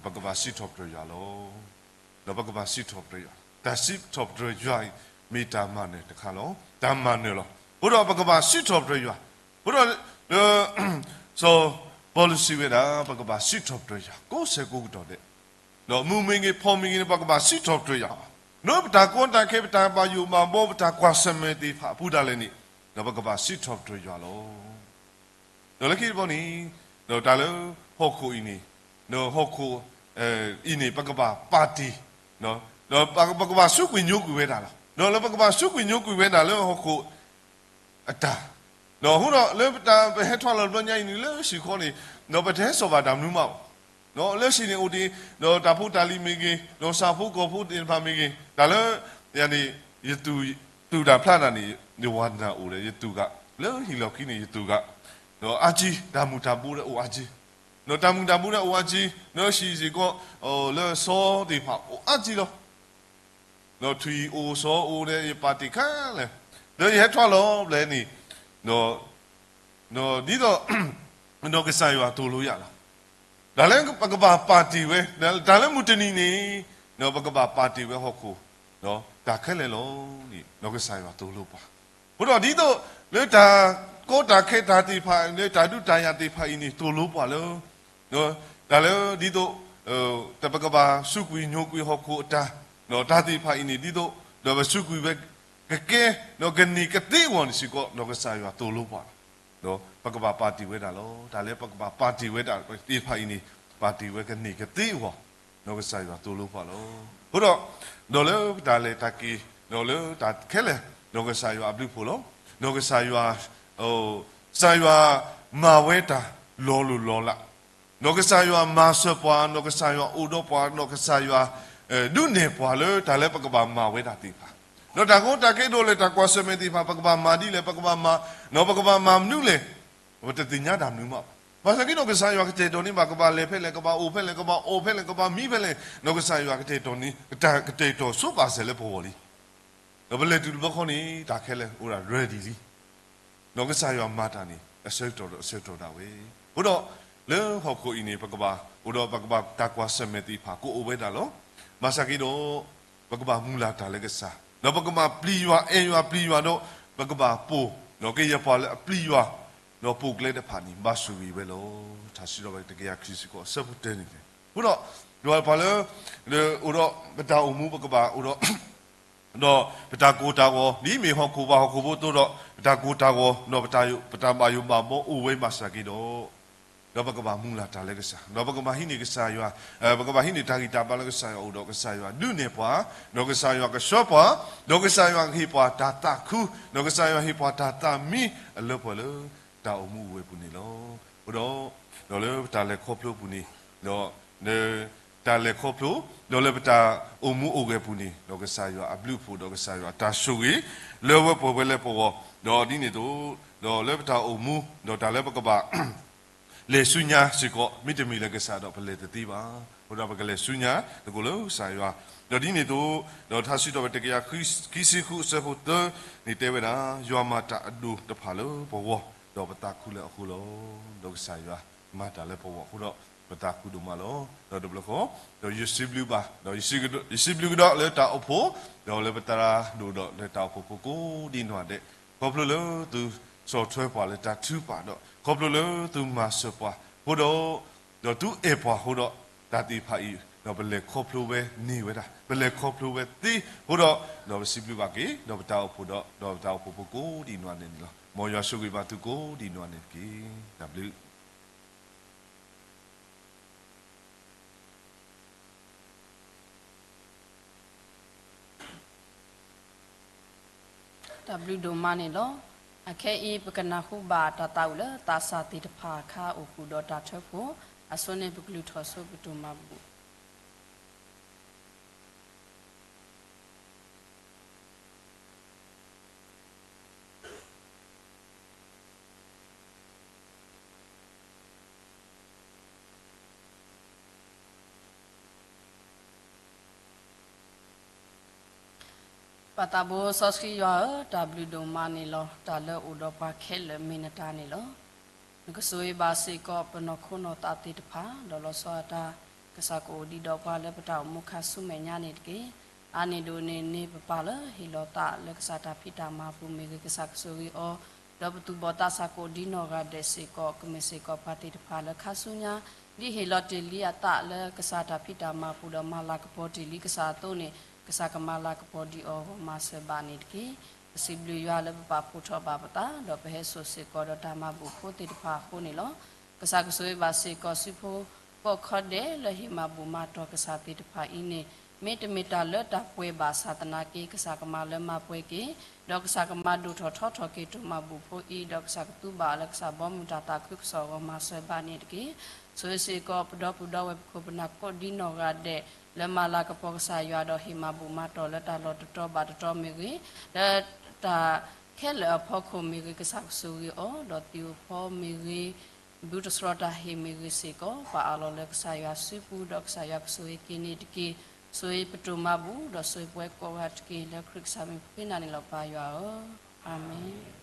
ပကဘၣ်စံးထီၣ်ပတြၢၤယွၤလီၤ. ဒီးပကဘၣ်စံးထီၣ်ပတြၢၤယွၤ, တၢ်စံးထီၣ်ပတြၢၤယွၤအံၤ မ့ၢ်တၢ်မၤနၢၤတခါလီၤ. တၢ်မၤနၢၤလီၤ. အဃိဒီးပကဘၣ်စံးထီၣ်ပတြၢၤယွၤ, အဃိဒီး လၢ စီၤပီလူးစံးဝဲဒၣ် ပကဘၣ်စံးထီၣ်ပတြၢၤယွၤ ကိးဆၢကိးကတီၢ်ဒဲး, ဒီးမုာ်မ့ၢ်ဂ့ၤ ဖှီၣ်မ့ၢ်ဂ့ၤန့ၣ် ပကဘၣ်စံးထီၣ်ပတြၢၤယွၤ, လၢပတၢ်ကီတၢ်ခဲ ပတၢ်ဘၣ်ယိၣ်ဘၣ်ဘီ ပတၢ်ကွၢ်ဆၢၣ်မဲာ်သ့ၣ်တဖၣ်အပူၤဒၣ်လဲာ်န့ၣ် ဒီးပကဘၣ်စံးထီၣ်ပတြၢၤယွၤလီၤ. ဒီးလၢခံတဘျီန့ၣ် ဒီးတၢ်လၢဟီၣ်ခိၣ်အံၤန့ၣ်, ဒီးဟီၣ်ခိၣ်အံၤန့ၣ် ပကဘၣ်ပာ်တ့ၢ်, ဒီးပကဘၣ်စူးကွံာ်ညိကွံာ်ဝဲဒၣ်လီၤ. ဒီးလၢပကဘၣ်စူးကွံာ်ညိကွံာ်ဝဲဒၣ်လၢဟီၣ်ခိၣ်အတၢ်, ဒီးအဃိဒီးလၢပတၢ်ပဟဲထွဲလီၤတဘျီညါအံၤန့ၣ် လၢဟံၣ်ဃီန့ၣ် ဒီးပတဟဲစိာ်ဘၣ်တၢ်မနုၤမးဘၣ်, ဒီးလၢဟံၣ်န့ၣ်အိၣ်တ့ၢ် ဒီးတၢ်ဖိတၢ်လံၤမ့ၢ်ဂ့ၤ ဒီးဆၣ်ဖိကီၢ်ဖိသ့ၣ်တဖၣ်မ့ၢ်ဂ့ၤ တၢ်လၢ ယၤန့ၣ် ယတူၢ် တူၢ်တၢ်ဖျါတၢ်န့ၣ် ယဝၤနၢ်အိၣ်ဒီး ယတူၢ်ဃာ် လၢဟံၣ်လီၢ်ခံန့ၣ် ယတူၢ်ဃာ် ဒီးအါကံ တၢ်မုၢ်တၢ်ဘိဒီးအိၣ်အါကံ, ဒီးတၢ်မုၢ်တၢ်ဘိဒီးအိၣ်အါကံ, ဒီးဟံၣ်စ့ၢ်ကီး လၢစီသ့ၣ်တဖၣ်အိၣ်အါကံလီၤ. ဒီးထွံၣ်အိၣ်စီအိၣ်ဒီး ယပာ်တ့ၢ်ခဲလၢာ်, ဒီးယဟဲထွဲလီၤဘျဲၣ်န့ၣ်, ဒီး ဒီးဒ်သိး ဒီးကစၢ်ယွၤသိၣ်လိယၤလီၤ. တၢ်လၢပကဘၣ်ပာ်တ့ၢ်ဝဲ, တၢ်လၢမုၢ်တနံၤန့ၣ် ဒီးပကဘၣ်ပာ်တ့ၢ်ဝဲဟီၣ်ခိၣ် ဒီးတၢ်ခဲလၢာ်လီၤန့ၣ် ဒီးကစၢ်ယွၤသိၣ်လိပှၤ, အဃိဒီးဒ်သိး လၢတၢ်ကီတၢ်ခဲတၢ်သ့ၣ်တဖၣ် လၢတၢ်ဒုးတၢ်ယၤသ့ၣ်တဖၣ်အံၤန့ၣ် သိၣ်လိပှၤလၢ တၢ်လၢဒ်သိး တၢ်ပကဘၣ်စူးကွံာ်ညိကွံာ်ဟီၣ်ခိၣ်အတၢ်, ဒီးတၢ်သ့ၣ်တဖၣ်အံၤန့ၣ် ဒ်သိး ဒီးပစူးကွံာ်ဝဲကကဲ ဒီးကန့ၢ်ကသ့အဂီၢ်န့ၣ်စ့ၢ်ကီး ဒီးကစၢ်ယွၤသိၣ်လိပှၤ, ဒီးပကဘၣ်ပာ်တ့ၢ်ဝဲဒၣ်လီၤ. တၢ်လၢပကဘၣ်ပာ်တ့ၢ်ဝဲဒၣ်သ့ၣ်တဖၣ်အံၤန့ၣ် ပာ်တ့ၢ်ဝဲကန့ၢ်ကသ့အဂီၢ် ဒီးကစၢ်ယွၤသိၣ်လိပှၤလီၤ. အဃိဒီး ဒီးလၢပတၢ်လဲၤတၢ်က့ၤ ဒီးလၢတၢ်ခဲလၢာ် ဒီးကစၢ်ယွၤအဘျုးအဖှိၣ်လီၤ. ဒီးကစၢ်ယွၤ ကစၢ်ယွၤမၤဝဲတၢ်လီၤလိၢ်လီၤလး ဒီးကစၢ်ယွၤမၤစၢၤပှၤ, ဒီးကစၢ်ယွၤအိၣ်ဒီးပှၤ, ဒီးကစၢ်ယွၤ ဒုးနဲၣ်ပှၤလၢတၢ်လၢပကဘၣ်မၤဝဲဒၣ်သ့ၣ်တဖၣ်, ဒီးတၢ်ကီတၢ်ခဲဒိၣ်လဲၣ် တၢ်ကွၢ်ဆၢၣ်မဲာ်သ့ၣ်တဖၣ် ပကဘၣ်မၤဒ်လဲၣ် ပကဘၣ်မၤ, ဒီးပကဘၣ်မၤမနုၤလဲၣ်, ပတသ့ၣ်ညါတၢ်မနုၤမးဘၣ်. ဘၣ်ဆၣ်က့ဒီးကစၢ်ယွၤကတဲာ်ကတီၤန့ၢ်ဘၣ် ကဘၣ်လဲၤဖဲလဲၣ် ကဘၣ်အိၣ်ဖဲလဲၣ် ကဘၣ်အီၣ်ဖဲလဲၣ် ကဘၣ်မံဖဲလဲၣ်, ဒီးကစၢ်ယွၤကတဲာ်ကတီၤန့ၢ် ကတဲာ်ကတီၤဆိပာ်စၢၤလၢပဂီၢ်လံ. ဒီးပလဲၤတုၤတဘျီဃီန့ၣ် တၢ်ခဲလၢာ်အိၣ်ဒၣ် ready လံ. ဒီးကစၢ်ယွၤမၤတၢ်န့ၣ် အဆၢကတီၢ်ဒီးအဆၢကတီၢ်ဒၣ်ဝဲ. အဃိဒီး လၢဟီၣ်ခိၣ်အံၤန့ၣ် ပကဘၣ်အိၣ်ဒီး ပကဘၣ်တၢ်ကွၢ်ဆၢၣ်မဲာ်သ့ၣ်တဖၣ် ကအိၣ်ဝဲဒၣ်လီၤ. ဘၣ်ဆၣ်က့ဒီး ပကဘၣ်မုၢ်လၢ်တၢ်လၢကစၢ်, ဒီးပကဘၣ်ပျံၤယွၤ အဲၣ်ယွၤပျံၤယွၤဒီး ပကဘၣ်ပိာ် ဒီးကယဲၢ်ပှၤလၢအပျံၤယွၤ ဒီးပိာ်ကျဲတဖၣ်န့ၣ် ဘၣ်ဆိၣ်ဂ့ၤဝဲလီၤ. ထါစံးထီၣ်ပတြၢၤ တကယၤခံဆံဃိး အဆၢဖိတၢန့ၣ်, အဃိဒီး ယွၤပှၤလၢ အိၣ်ဒီးပတၢ်အိၣ်မူ ပကဘၣ်အိၣ်ဒီး ဒီးပတၢ်ကိၢ်တၢ်ဂီၤ ဒ်မ့ၢ်ဟီၣ်ခိၣ်ဘၣ်ဟီၣ်ခိၣ်ဖိအသိးဒီး ပတၢ်ကိၢ်တၢ်ဂီၤ ဒီးပတၢ်ဘၣ်ယိၣ်ဘၣ်ဘီအိၣ်ဝဲဘၣ်ဆၣ်က့ဒီး, ဒီးပကဘၣ်မုၢ်လၢ်တၢ်လၢကစၢ်, ဒီးပကဘၣ်ဟံးန့ၢ်ကစၢ်ယွၤ, ပကဘၣ်ဟံးန့ၢ်တၢ်ဂံၢ်တၢ်ဘါလၢကစၢ်ယွၤအအိၣ်ဒီး ကစၢ်ယွၤဒုးနဲၣ်ပှၤ, ဒီးကစၢ်ယွၤကဆှၢပှၤ, ဒီးကစၢ်ယွၤကဟ့ၣ်ပှၤတၢ်သးခု, ဒီးကစၢ်ယွၤဟ့ၣ်ပှၤတၢ်သးမံအလၢပှဲၤလၢ တၢ်အိၣ်မူအိၣ်ဂဲၤပူၤန့ၣ်လီၤ. အဃိဒီး ဒီးလၢပတၢ်လဲၤခီဖျိပူၤန့ၣ် ဒီး လၢ တၢ်လဲၤခီဖျိ, ဒီးလၢပတၢ်အိၣ်မူအိၣ်ဂဲၤပူၤန့ၣ်, ဒီးကစၢ်ယွၤအဘျုးအဖှိၣ် ဒီးကစၢ်ယွၤအတၢ်ဆိၣ်ဂ့ၤ လၢဝဲပှဲၤဝဲလၢပဂီၢ်, ဒီးဒ်န့ၣ်အသိး, ဒီးလၢပတၢ်အိၣ်မူ ဒီးတၢ်လၢပကဘၣ် လဲၤဆူညါစ့ၢ်ကီး မ့တမ့ၢ်လၢကစၢ်ဒီးပလဲၤတသ့ဘၣ်. အဃိဒီးပကလဲၤဆူညါသကိးလၢကစၢ်ယွၤ, ဒီးဒ်န့ၣ်အသိး, ဒီးထါစံးထီၣ်ပတြၢၤတကယၤခံဆံဃုအဆၢဖိသၢန့ၣ်တဲဝဲဒၣ်, ယွၤမၤတၢ်အဒိၣ်တဖၣ်လၢပဂီၢ်, ဒီးပသးခုလၢအဃိလီၤ. ဒီးကစၢ်ယွၤမၤတၢ်လၢပဂီၢ်အဃိဒီး ပသးခုဒိၣ်မးလီၤ. ဒီးတဘျီဃီ, ဒီးယစံးဘျုးဘၣ်, ဒီးယစံးဘျုးကဒီးလၢတၢ်အိၣ်ဖှိၣ်, ဒီးလၢပသရၣ်ဒိၣ်ဒီးလၢတၢ်အိၣ်ဖှိၣ်ဖိကိးဒံနီၢ်ဒဲး, ခီဖျိလၢသုဆီၣ်ထွဲပှၤလၢတၢ်ထုကဖၣ်ဒီး ခီဖျိလၢသုမၤစၢၤပှၤအဃိဒီး, ဒီးသုအဲၣ်ပှၤအဃိဒီး, တၢ်သ့ၣ်တဖၣ်အံၤ, ဒီးပလဲၤခီဖျိဝဲန့ၢ်ဝဲဒၣ်, ပလဲၤခီဖျိဝဲသ့အဃိဒီး, ဒီးပစံးဘျုးဘၣ်က့ၤ ဒီးပတၢ်အိၣ်ဖှိၣ်ဒီး, ဒီးပတၢ်အိၣ်ဖှိၣ်ဖိကိးဒံနီၢ်ဒဲးန့ၣ်လီၤ. မ်ယွၤဆိၣ်ဂ့ၤဘၣ်သုကိးဒံနီၢ်ဒဲးန့ၣ်တက့ၢ်. တၢ်ဘျုး တၢ်ဘျုးဒိၣ်မးန့ၣ်လီၤ. အခဲအံၤ ပကနၢ်ဟူဘၣ်တၢ်သးဝံၣ်လၢသးစၢ်သ့ၣ်တဖၣ်အခါအိၣ်ဃုာ်ဒီးတၢ်ထၢဖှိၣ်, အဆိန့ၣ်ပကလုၢ်ထီၣ်ဆိပတိၢ်မၤဘူၣ် ပၢ်သးဘိစီဆှံယွၤဧၢ, တၢ်ဘျုးဒိၣ်မးန့ၣ်လီၤ. တၢ်လၢအိၣ်ဒီးပှၤခဲလၢာ်မ့ၢ်နတၢ်န့ၣ်လီၤ. နကဆိၣ်ဂ့ၤဘၣ်စ့ၢ်ကီးပနီၢ်ခိနီၢ်သးသ့ၣ်တဖၣ်, ဒီးလီၤဆီဒၣ်တၢ် ကစၢ်ကအိၣ်ဒံးဒီးပှၤလၢပတၢ်အိၣ်မူခါဆူမဲာ်ညါန့ၣ်တက့ၢ်. အါန့ၢ်ဒိၣ်န့ၢ်န့ၣ် ပပၢ်လၢဟ့ၣ်လီၤသးလၢကစၢ်တၢ်ဖံးတၢ်မၤပူၤမ့ၢ်ဂ့ၤ, ကစၢ်ကဆိၣ်ဂ့ၤအီၤ, ဒီးပသူၣ်ဘီၣ်သးစၢ်ကအိၣ်ဒံးနီၢ်ဂၤဒဲးစ့ၢ်ကီး, ကမ့ၢ်စ့ၢ်ကီးပှၤသ့ၣ်တဖၣ်လၢခါဆူညါ ဒ်ဟ့ၣ်လီၤတ့ၢ်လံအသးလၢကစၢ်တၢ်ဖံးတၢ်မၤပူၤဒီးမၤလၤကပီၤတ့ၢ်လံကစၢ်အသိးန့ၣ်, ကစၢ်ကမၤလၤကပီၤဒံးအီၤဂီၢ်မၤစၢၤဘၣ်န့ၣ်တက့ၢ်. ပစံးဘျုးယွၤလၢပပာ်ဖှိၣ်ထီၣ်ဘၣ်ပသး, ဒီးပဟဲစိာ်စ့ၢ်ကီးဒီးတၢ်မၤဘူၣ်ဖိသ့ၣ်တဖၣ်အဃိန့ၣ်လီၤ. ကစၢ်ကဆိၣ်ဂ့ၤဘၣ်စ့ၢ်ကီးစုဖိကိးခီဒဲးလၢဟ့ၣ်မၤဘူၣ်မၤတီၢ်ကစၢ်သ့ၣ်တဖၣ်အံၤန့ၣ်, မ့တမ့ၢ်တၢ်လၢတၢ်ပှဲၤဘၣ်ဆၣ်သနာ်က့ ကစၢ်ကမၤလၢမၤပှဲၤက့ၤ, ဒီးကစၢ်ကမၤဒိၣ်ထီၣ်ထီထီၣ်က့ၤတၢ်မၤဘူၣ်ဖိအံၤ, ဒီးကစၢ်ကသူဘၣ်အီၤလၢကစၢ်ဘီမုၢ်တၢ်သးခုကစီၣ်အဂီၢ်မၤစၢၤဘၣ်န့ၣ်တက့ၢ်. ဆိၣ်ဂ့ၤစ့ၢ်ကီးပဒီပုၢ်ဒီဝဲၢ် ပခိၣ်ပနၢ်ကိးဒံနီၢ်ဂၤဒဲး လၢမၤလၤကပီၤကစၢ်ယွၤဒီးဟ့ၣ်မၤဘူၣ်မၤတီၢ်လၢတၢ်လီၢ်တတီၤဘၣ်တတီၤမ့ၢ်ဂ့ၤ, လၢတၢ်ခဲလၢာ်အဖီခိၣ်မ့ၢ်ဂ့ၤ, ကစၢ်ကဆိၣ်ဂ့ၤအီၤ, ဒီးသ့ၣ်ဧိၤဖီမ့ၢ်ဂ့ၤ, ဘုတစရီတၢ်ဟ့ၣ်မ့ၢ်ဂ့ၤစ့ၢ်ကီး, ပာ်အးလီၤလၢကစၢ်ယွၤစုပူၤ, ဒီးကစၢ်ယွၤကဆိၣ်ဂ့ၤက့ၤန့ၣ်တက့ၢ်. ဆိၣ်ဂ့ၤပတၢ်မၤဘူၣ်, ဒီးဆိၣ်ဂ့ၤပဝဲကိးဂၤတက့ၢ်. လၢခရံာ်ကစၢ်မံၤပဃ့နၤန့ၣ်လီၤ ပၢ်ယွၤဧၢ, အၤမ့ၣ်.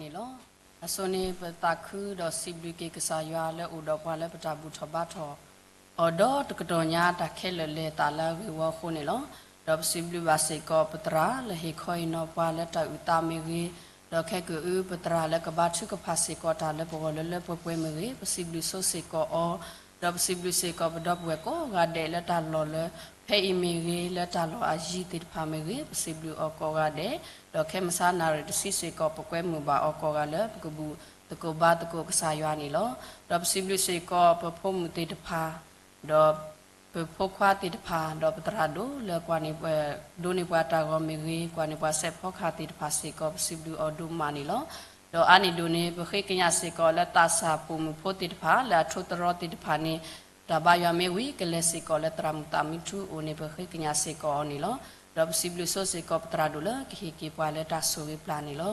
န့ၣ်လီၤ. အဆိန့ၣ် ပသးခုဒီးစံးဘျုးက့ၤကစၢ်ယွၤလၢအိၣ်ဒီးပှၤလၢပတၢ်ဘူၣ်ထီၣ်ဘါထီၣ်အီၤ ဒီးတကတီၢ်ညါတၢ်ခဲလၢာ်လဲၤသးလၢအဂ့ၢ်ဝီအဃိန့ၣ်လီၤ. ဒီးပစံးဘျုးဘၣ်စ့ၢ်ကီးပသရၣ်လၢဟ့ၣ်ခီဟ့ၣ်နီၤပှၤလၢတၢ်အုၣ်သးမ့ၢ်ဂ့ၤ, ဒီးခဲကၢအု ပသရၣ်လၢကဘါထုကဖၣ်စ့ၢ်ကီးတၢ်လၢပဂီၢ်လၢလၢပှဲၤပှဲၤမ့ၢ်ဂ့ၤ, ပစံးဘျုးဆိစ့ၢ်ကီးအီၤ, ဒီးပစံးဘျုးစ့ၢ်ကီးပဒီပုၢ်ဝဲၢ်ကိးဂၤဒဲးလၢတၢ်လီၢ်လၢ ဖဲအံၤမ့ၢ်ဂ့ၤ, လၢတၢ်လီၢ်အယံၤသ့ၣ်တဖၣ်မ့ၢ်ဂ့ၤ, ပစံးဘျုးအီၤကိးဂၤဒဲး, ဒီးခဲမုၢ်ဆါနၣ်ရံၣ်တဆံစ့ၢ်ကီး ပကွဲမုာ်ဘၣ်အီၤကိးဂၤလၢ ပကဘူၣ်သကိးဘါသကိးကစၢ်ယွၤန့ၣ်လီၤ. ဒီးပစံးဘျုးစ့ၢ်ကီးပဖိမုၣ်သ့ၣ်တဖၣ်, ဒီးပဖိခွါသ့ၣ်တဖၣ်, ဒီးပသရၣ်ဒိၣ်လၢကွၢ်န့ၢ်ပှၤဒိးန့ၢ်ပှၤတၢ်ဂီၤမ့ၢ်ဂ့ၤ, ကွၢ်န့ၢ်ပှၤစဲးဖီကဟၣ်သ့ၣ်တဖၣ်စ့ၢ်ကီး ပစံးဘျုးအီၤဒိၣ်မးန့ၣ်လီၤ. ဒီးအါန့ၢ်ဒိၣ်န့ၣ် ပဃ့ကညးစ့ၢ်ကီးလၢသးစၢ်ပိာ်မုၣ်ဖိသ့ၣ်တဖၣ် လၢအထိသရီသ့ၣ်တဖၣ်န့ၣ် တၢ်ဘါယွၤမ့ၢ်ဝံၤ ကလဲၤစ့ၢ်ကီးလၢသရၣ်မုၣ်သးမုၢ်ထူအအိၣ်န့ၣ် ပဃ့ကညးစ့ၢ်ကီးအီၤန့ၣ်လီၤ. ဒီးပစံးဘျုးဆိစ့ၢ်ကီးပသရၣ်ဒိၣ်လၢကဟ့ၣ်က့ၤပှၤလၢတၢ်ဆိၣ်ဂ့ၤပျၢ်န့ၣ်လီၤ.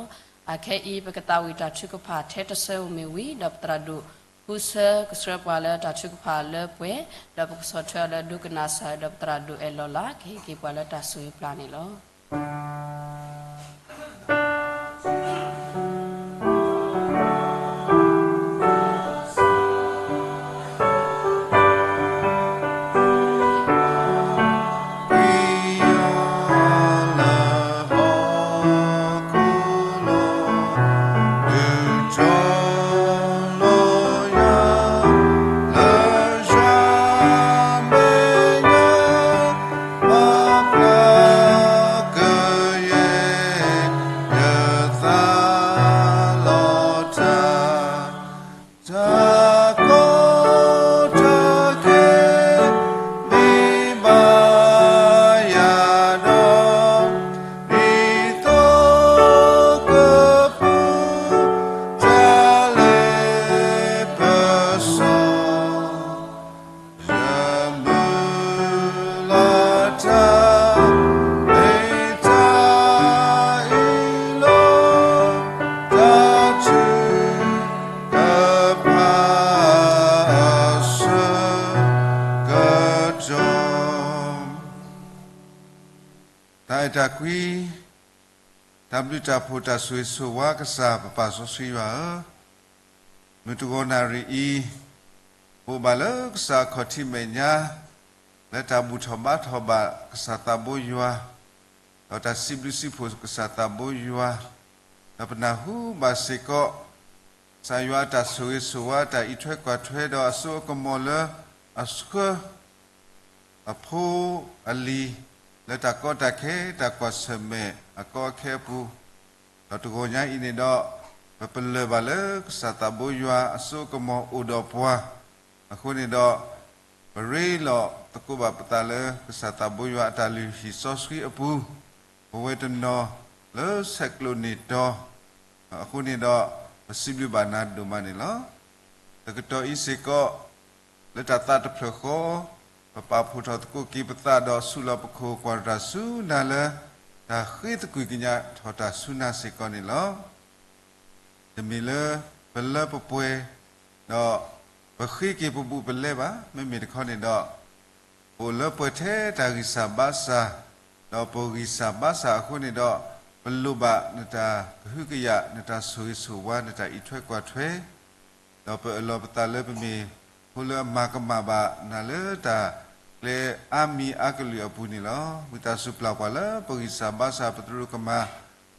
အခဲအံၤ ပကသးဝံၣ်တၢ်ထုကဖၣ်ထဲတဆၢဧိၤမ့ၢ်ဝံၤ ဒီးပသရၣ်ဒိၣ်ဃုဆၢကဆှၢပှၤလၢတၢ်ထုကဖၣ်လၢပှဲၤ, ဒီးပကဆီၣ်ထွဲအီၤလၢဒိကနၣ်စၢ် ဒီးပသရၣ်ဒိၣ်အဲၣ်လီၤလး ကဟ့ၣ်က့ၤပှၤလၢတၢ်ဆိၣ်ဂ့ၤပျၢ်န့ၣ်လီၤ. တၢ်ကိးတၢ်ခဲ မ့ၢ်ဘၣ်ယၤဒီး ဒ်သိးကပူၤ တၢ်လ့ပစီ ယမုၢ်လၢ်တၢ် မ့ၢ်တၢ်အ့ၣ်လိာ် တၢ်ထုကဖၣ်အစၢကတီၢ် တၢ်အဲၣ်တၢ်ကွံ တၢ်ဘျုးတၢ်ဖှိၣ်တၢ်ဆိၣ်ဂ့ၤဆိၣ်ဝါကစၢ်ပပၢ်စီဆှံယွၤဧၢ, မုၢ်တဂီၤနၣ်ရံၣ်အံၤ ပအိၣ်ဘၣ်လၢကစၢ်အခီၣ်ထံးမဲာ်ညါ လၢတၢ်ဘူၣ်ထီၣ်ဘါထီၣ်ဘၣ်ကစၢ်သးဘိယွၤ, ဒီးတၢ်စံးဘျုးစံးဖှိၣ်ကစၢ်သးဘိယွၤ, ဒီးပနၢ်ဟူဘၣ်စ့ၢ်ကီး ကစၢ်ယွၤအတၢ်ဆိၣ်ဂ့ၤဆိၣ်ဝါတၢ်အံးထွဲကွၢ်ထွဲဒီးအစိအကမီၤလၢအဆှၢ အဖိအလံၤ လၢတၢ်ကီတၢ်ခဲ တၢ်ကွၢ်ဆၢၣ်မဲာ်အကီအခဲအပူၤ, ဒီးတဂီၤညါအံၤန့ၣ်ဒီး ပပလၢၢ်ဘၣ်လၢကစၢ်သးဘိယွၤအစိအကမီၤအိၣ်ဒီးပှၤ, အဃိန့ၣ်ဒီး ပရ့လိာ်သကိးဘၣ်ပသးလၢကစၢ်သးဘိယွၤအတၢ်လုၢ်ဟံၣ်စီဆှံအပူၤ, ပဝဲတနီၤလၢဆဲးကျိးန့ၢ်တီၤ, အဃိန့ၣ်ဒီး ပစံးဘျုးဘၣ်နၤဒိၣ်မးန့ၣ်လီၤ. တကတီၢ်အံၤစ့ၢ်ကီး လၢတၢ်သးတဖျၢၣ်ဃီ ပပာ်ဖှိၣ်ထီၣ်သကိးက့ၤပသးဒီးဆူၣ်လီၤပခိၣ်ကွၢ်တၢ်ဆူနၤလၢ တၢ်ဃ့သကွံၢ်ကညးထီၣ်တၢ်ဆူနၤစ့ၢ်ကီးန့ၣ်လီၤ. တမ့ၢ်လၢပလၢပပှဲၤ ဒီးပဃ့က့ၤပဘူးပလဲဘၣ်, မ့မ့ၢ်တခီန့ၣ်ဒီး ပအိၣ်လၢပှဲၤထဲတၢ်ဂံၢ်စၢ်ဘါစၢ်, ဒီးပဂံၢ်စၢ်ဘါစၢ်အဃိန့ၣ်ဒီး ပလိၣ်ဘၣ်နတၢ်ကဟုကယာ် နတၢ်ဆိၣ်ဂ့ၤဆိၣ်ဝါ နတၢ်အံးထွဲကွၢ်ထွဲ ဒီးပအၢၣ်လီၤပသးလၢပမ့ၢ်ဖိလၢအမၤကမၣ်ဘၣ်နၤလၢတၢ်ကျဲအါမံၤအါကလုာ်အပူၤန့ၣ်လီၤ. ဝံသးစူၤပျၢ်ပှၤလၢပဂံၢ်စၢ်ဘါစၢ် ပသရူးကမၢ်,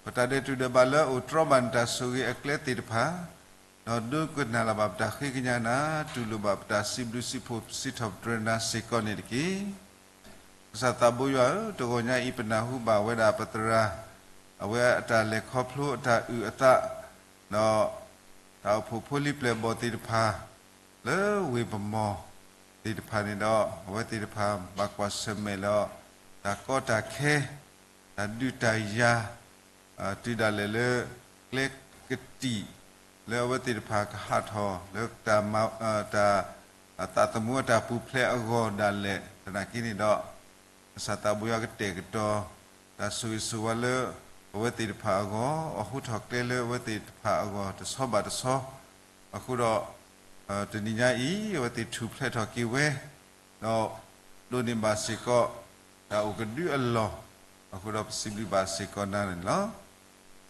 ပတၢ်ဒဲးတူၢ်ဒဲးဘးလၢအိၣ်တြီဘၣ်နတၢ်ဆိၣ်ဂ့ၤအကျဲသ့ၣ်တဖၣ်, ဒီးဒိကနၣ်လၢၤဘၣ်ပတၢ်ဃ့ကညးနၤ, တူၢ်လိာ်ဘၣ်ပတၢ်စံးဘျုးစံးဖှိၣ်စံးထီၣ်ပတြၢၤနၤစ့ၢ်ကီးန့ၣ်တက့ၢ်. ကစၢ်သးဘိယွၤဧၢ, တဂီၤညါအံၤပနၢ်ဟူဘၣ်ဝဲဒၣ်ပသရၣ် အဝဲအတၢ်လဲၤခီဖျိအတၢ်အုၣ်အသး, ဒီးတၢ်အိၣ်ဖှိၣ်ဖိလံၤပျဲၢ်ဘီၣ်သ့ၣ်တဖၣ် လၢဝ့ၢ်ပမီၢ်သ့ၣ်တဖၣ်န့ၣ်ဒီး အဝဲသ့ၣ်တဖၣ်ဘၣ်ကွၢ်ဆၢၣ်မဲာ်လီၤ တၢ်ကီတၢ်ခဲ တၢ်ဒုးတၢ်ယၤ တုၤဒၣ်လဲာ်လၢ ကျဲကတံာ် လၢအဝဲသ့ၣ်တဖၣ်ကဟးထီၣ်လၢ တၢ် သးသမူအတၢ်ပူၤဖျဲးအဂီၢ်ဒၣ်လဲာ်သနာ်က့န့ၣ်ဒီး, ကစၢ်သးဘိယွၤကတဲာ်ကတီၤ တၢ်ဆိၣ်ဂ့ၤဆိၣ်ဝါလၢ အဝဲသ့ၣ်တဖၣ်အဂီၢ်, အဟူထီၣ်ကျဲလၢအဝဲသ့ၣ်တဖၣ်အဂီၢ်တဆီဘၣ်တဆီ, အဃိဒီး တနံၤညါအံၤ အဝဲသ့ၣ်ထူၣ်ဖျဲးထီၣ်က့ၤဝဲ, ဒီးဒိးန့ၢ်ဘၣ်စ့ၢ်ကီး တၢ်အိၣ်ကဒုအလီၢ်, အဃိဒီးပစံးဘျုးဘၣ်စ့ၢ်ကီးနၤန့ၣ်လီၤ.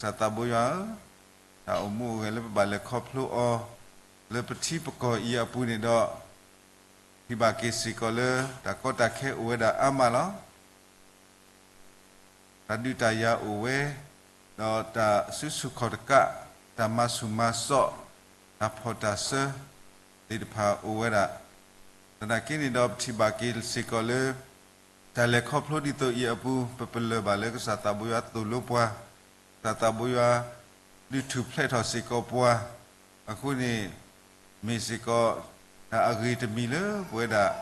ကစၢ်သးဘိယွၤဧၢ, တၢ်အိၣ်မူအိၣ်ဂဲၤလၢပဘၣ်လဲၤခီဖျိအီၤ လၢပထံပကီၢ်အံၤအပူၤန့ၣ်ဒီး ထံၣ်ဘၣ်က့ၤစ့ၢ်ကီးလၢ တၢ်ကီတၢ်ခဲအိၣ်ဝဲဒၣ်အါမးလီၤ. တၢ်ဒုးတၢ်ယၤအိၣ်ဝဲ, ဒီးတၢ်စုဆူၣ်ခီၣ်တကး, တၢ်မၤဆူၣ်မၤစိး, တၢ်ဖီၣ်တၢ်စၢသ့ၣ်တဖၣ်အိၣ်ဝဲဒၣ်. သနာ်က့န့ၣ်ဒီး ပထံၣ်ဘၣ်က့ၤစ့ၢ်ကီးလၢ တၢ်လဲၤခီဖျိဒ်သိးအံၤအပူၤ ပပလၢၢ်ဘၣ်လၢကစၢ်သးဘိယွၤသိၣ်လိပှၤ, ကစၢ်သးဘိယွၤ ဒုးထူၣ်ဖျဲးထီၣ်စ့ၢ်ကီးပှၤ, အဃိန့ၣ် မ့ၢ်စ့ၢ်ကီး တၢ်အဂ့ၤတမံၤလၢပဝဲဒၣ်